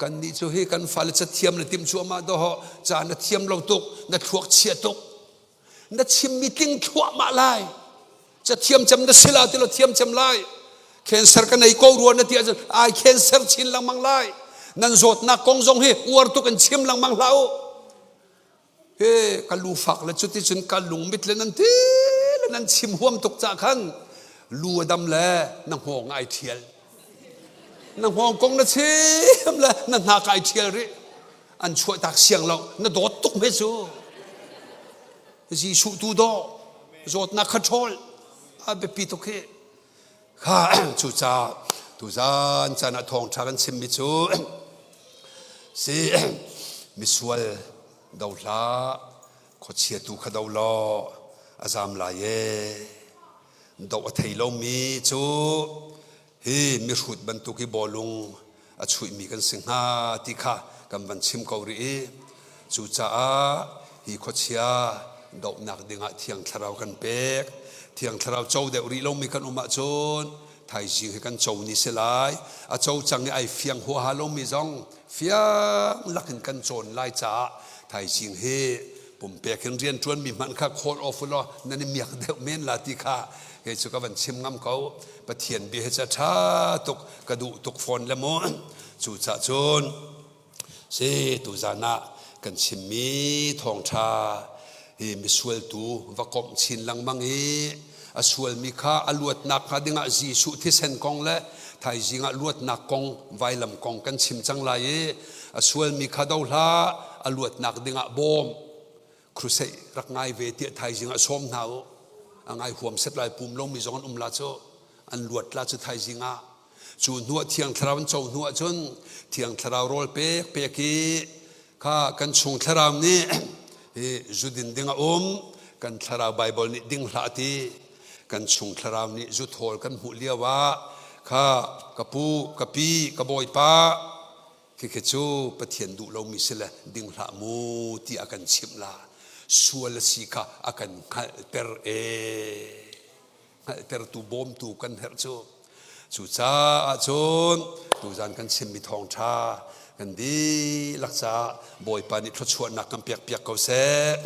kan nih cu hi kan fale cathiam na tim cuahmah doh ca na thiam lo tuk na thluak chia tuk na chimmi tling thluahmah lai cathiam cem na sila ti lo thiam cem lai cancer ka nei ko rua na ti ahcun ai cancer chin lengmang lai nan zawtnak kong zong hi uar tuk in chim lengmang hlah u He ka lu fak le cuticun ka lungmit le nan ti le nan chim huam tuk cah khan lu a dam le na hngawng ai ṭhial. Na hngawng kong na chim le na hnak ai ṭhial rih. An chuahtak siang lo na dawt tuk hme cu. Jesuh tu daw zawtnak kha ṭhawl a biapi tuk hi. Kha cucaah tuzan caan ah thawngṭha kan chimmi cu si misual do hlah khuachia tu kha do law a zam lai ee doh a thei lomi cu hi mihrut bantuk hi bawlung a chuihmi kan si hnga ti kha kan van chim ko rih i cucaah hi khuachia dohnak dingah Thiang Thlarau kan pek. Thiang Thlarau co deuh rih lomi kan um ahcun thaizing hi kan co ni si lai. A co cang i ai fiang huaha lomi zong fiang lakin kan cawn lai caah thaizing hi pumpek in rian ṭuanmi hmanh kha call off law nan i miak deuh men la ti kha kei cu ka van chim ngam ko. Pathian bia hi ca ṭha tuk ka duh tuk fawn le mu. Cucah cun si tuzan ah kan chimmi thawngṭha hi misual tu va komh chin lengmang i a sualmi kha a luatnak hnga dingah Jesuh thisen kong le thaizing ah luatnak kong vailam kong kan chim cang lai i a sualmi kha do hlah a luatnak dingah bawm. Crusade rak ngai ve tiah thaizing ah sawm hna u. A ngai huam set lai pum lomi zong an um la cu an luat la cu thaizing ah. Cu hnu ah Thiang Thlarau an co hnu ah cun Thiang Thlarau rawl pek pek i kha kan chung thlarau nih hi zu din ding a um kan thlarau Bible nih ding hlah ti kan chung thlarau nih zu thawl kan hmuh lio ah kha ka pu ka pi ka bawipa Khikhi cu Pathian duh lomi si le ding hlah mu ti a kan chimh la. Sual a si kha a kan hngalhter e. Hngalhtertu bawmtu kan herh cu. Cucaah cun tuzan kan chimmi thawngṭha kan dihlak caah Bawipa nih thluachuahnak kan pek piak ko seh.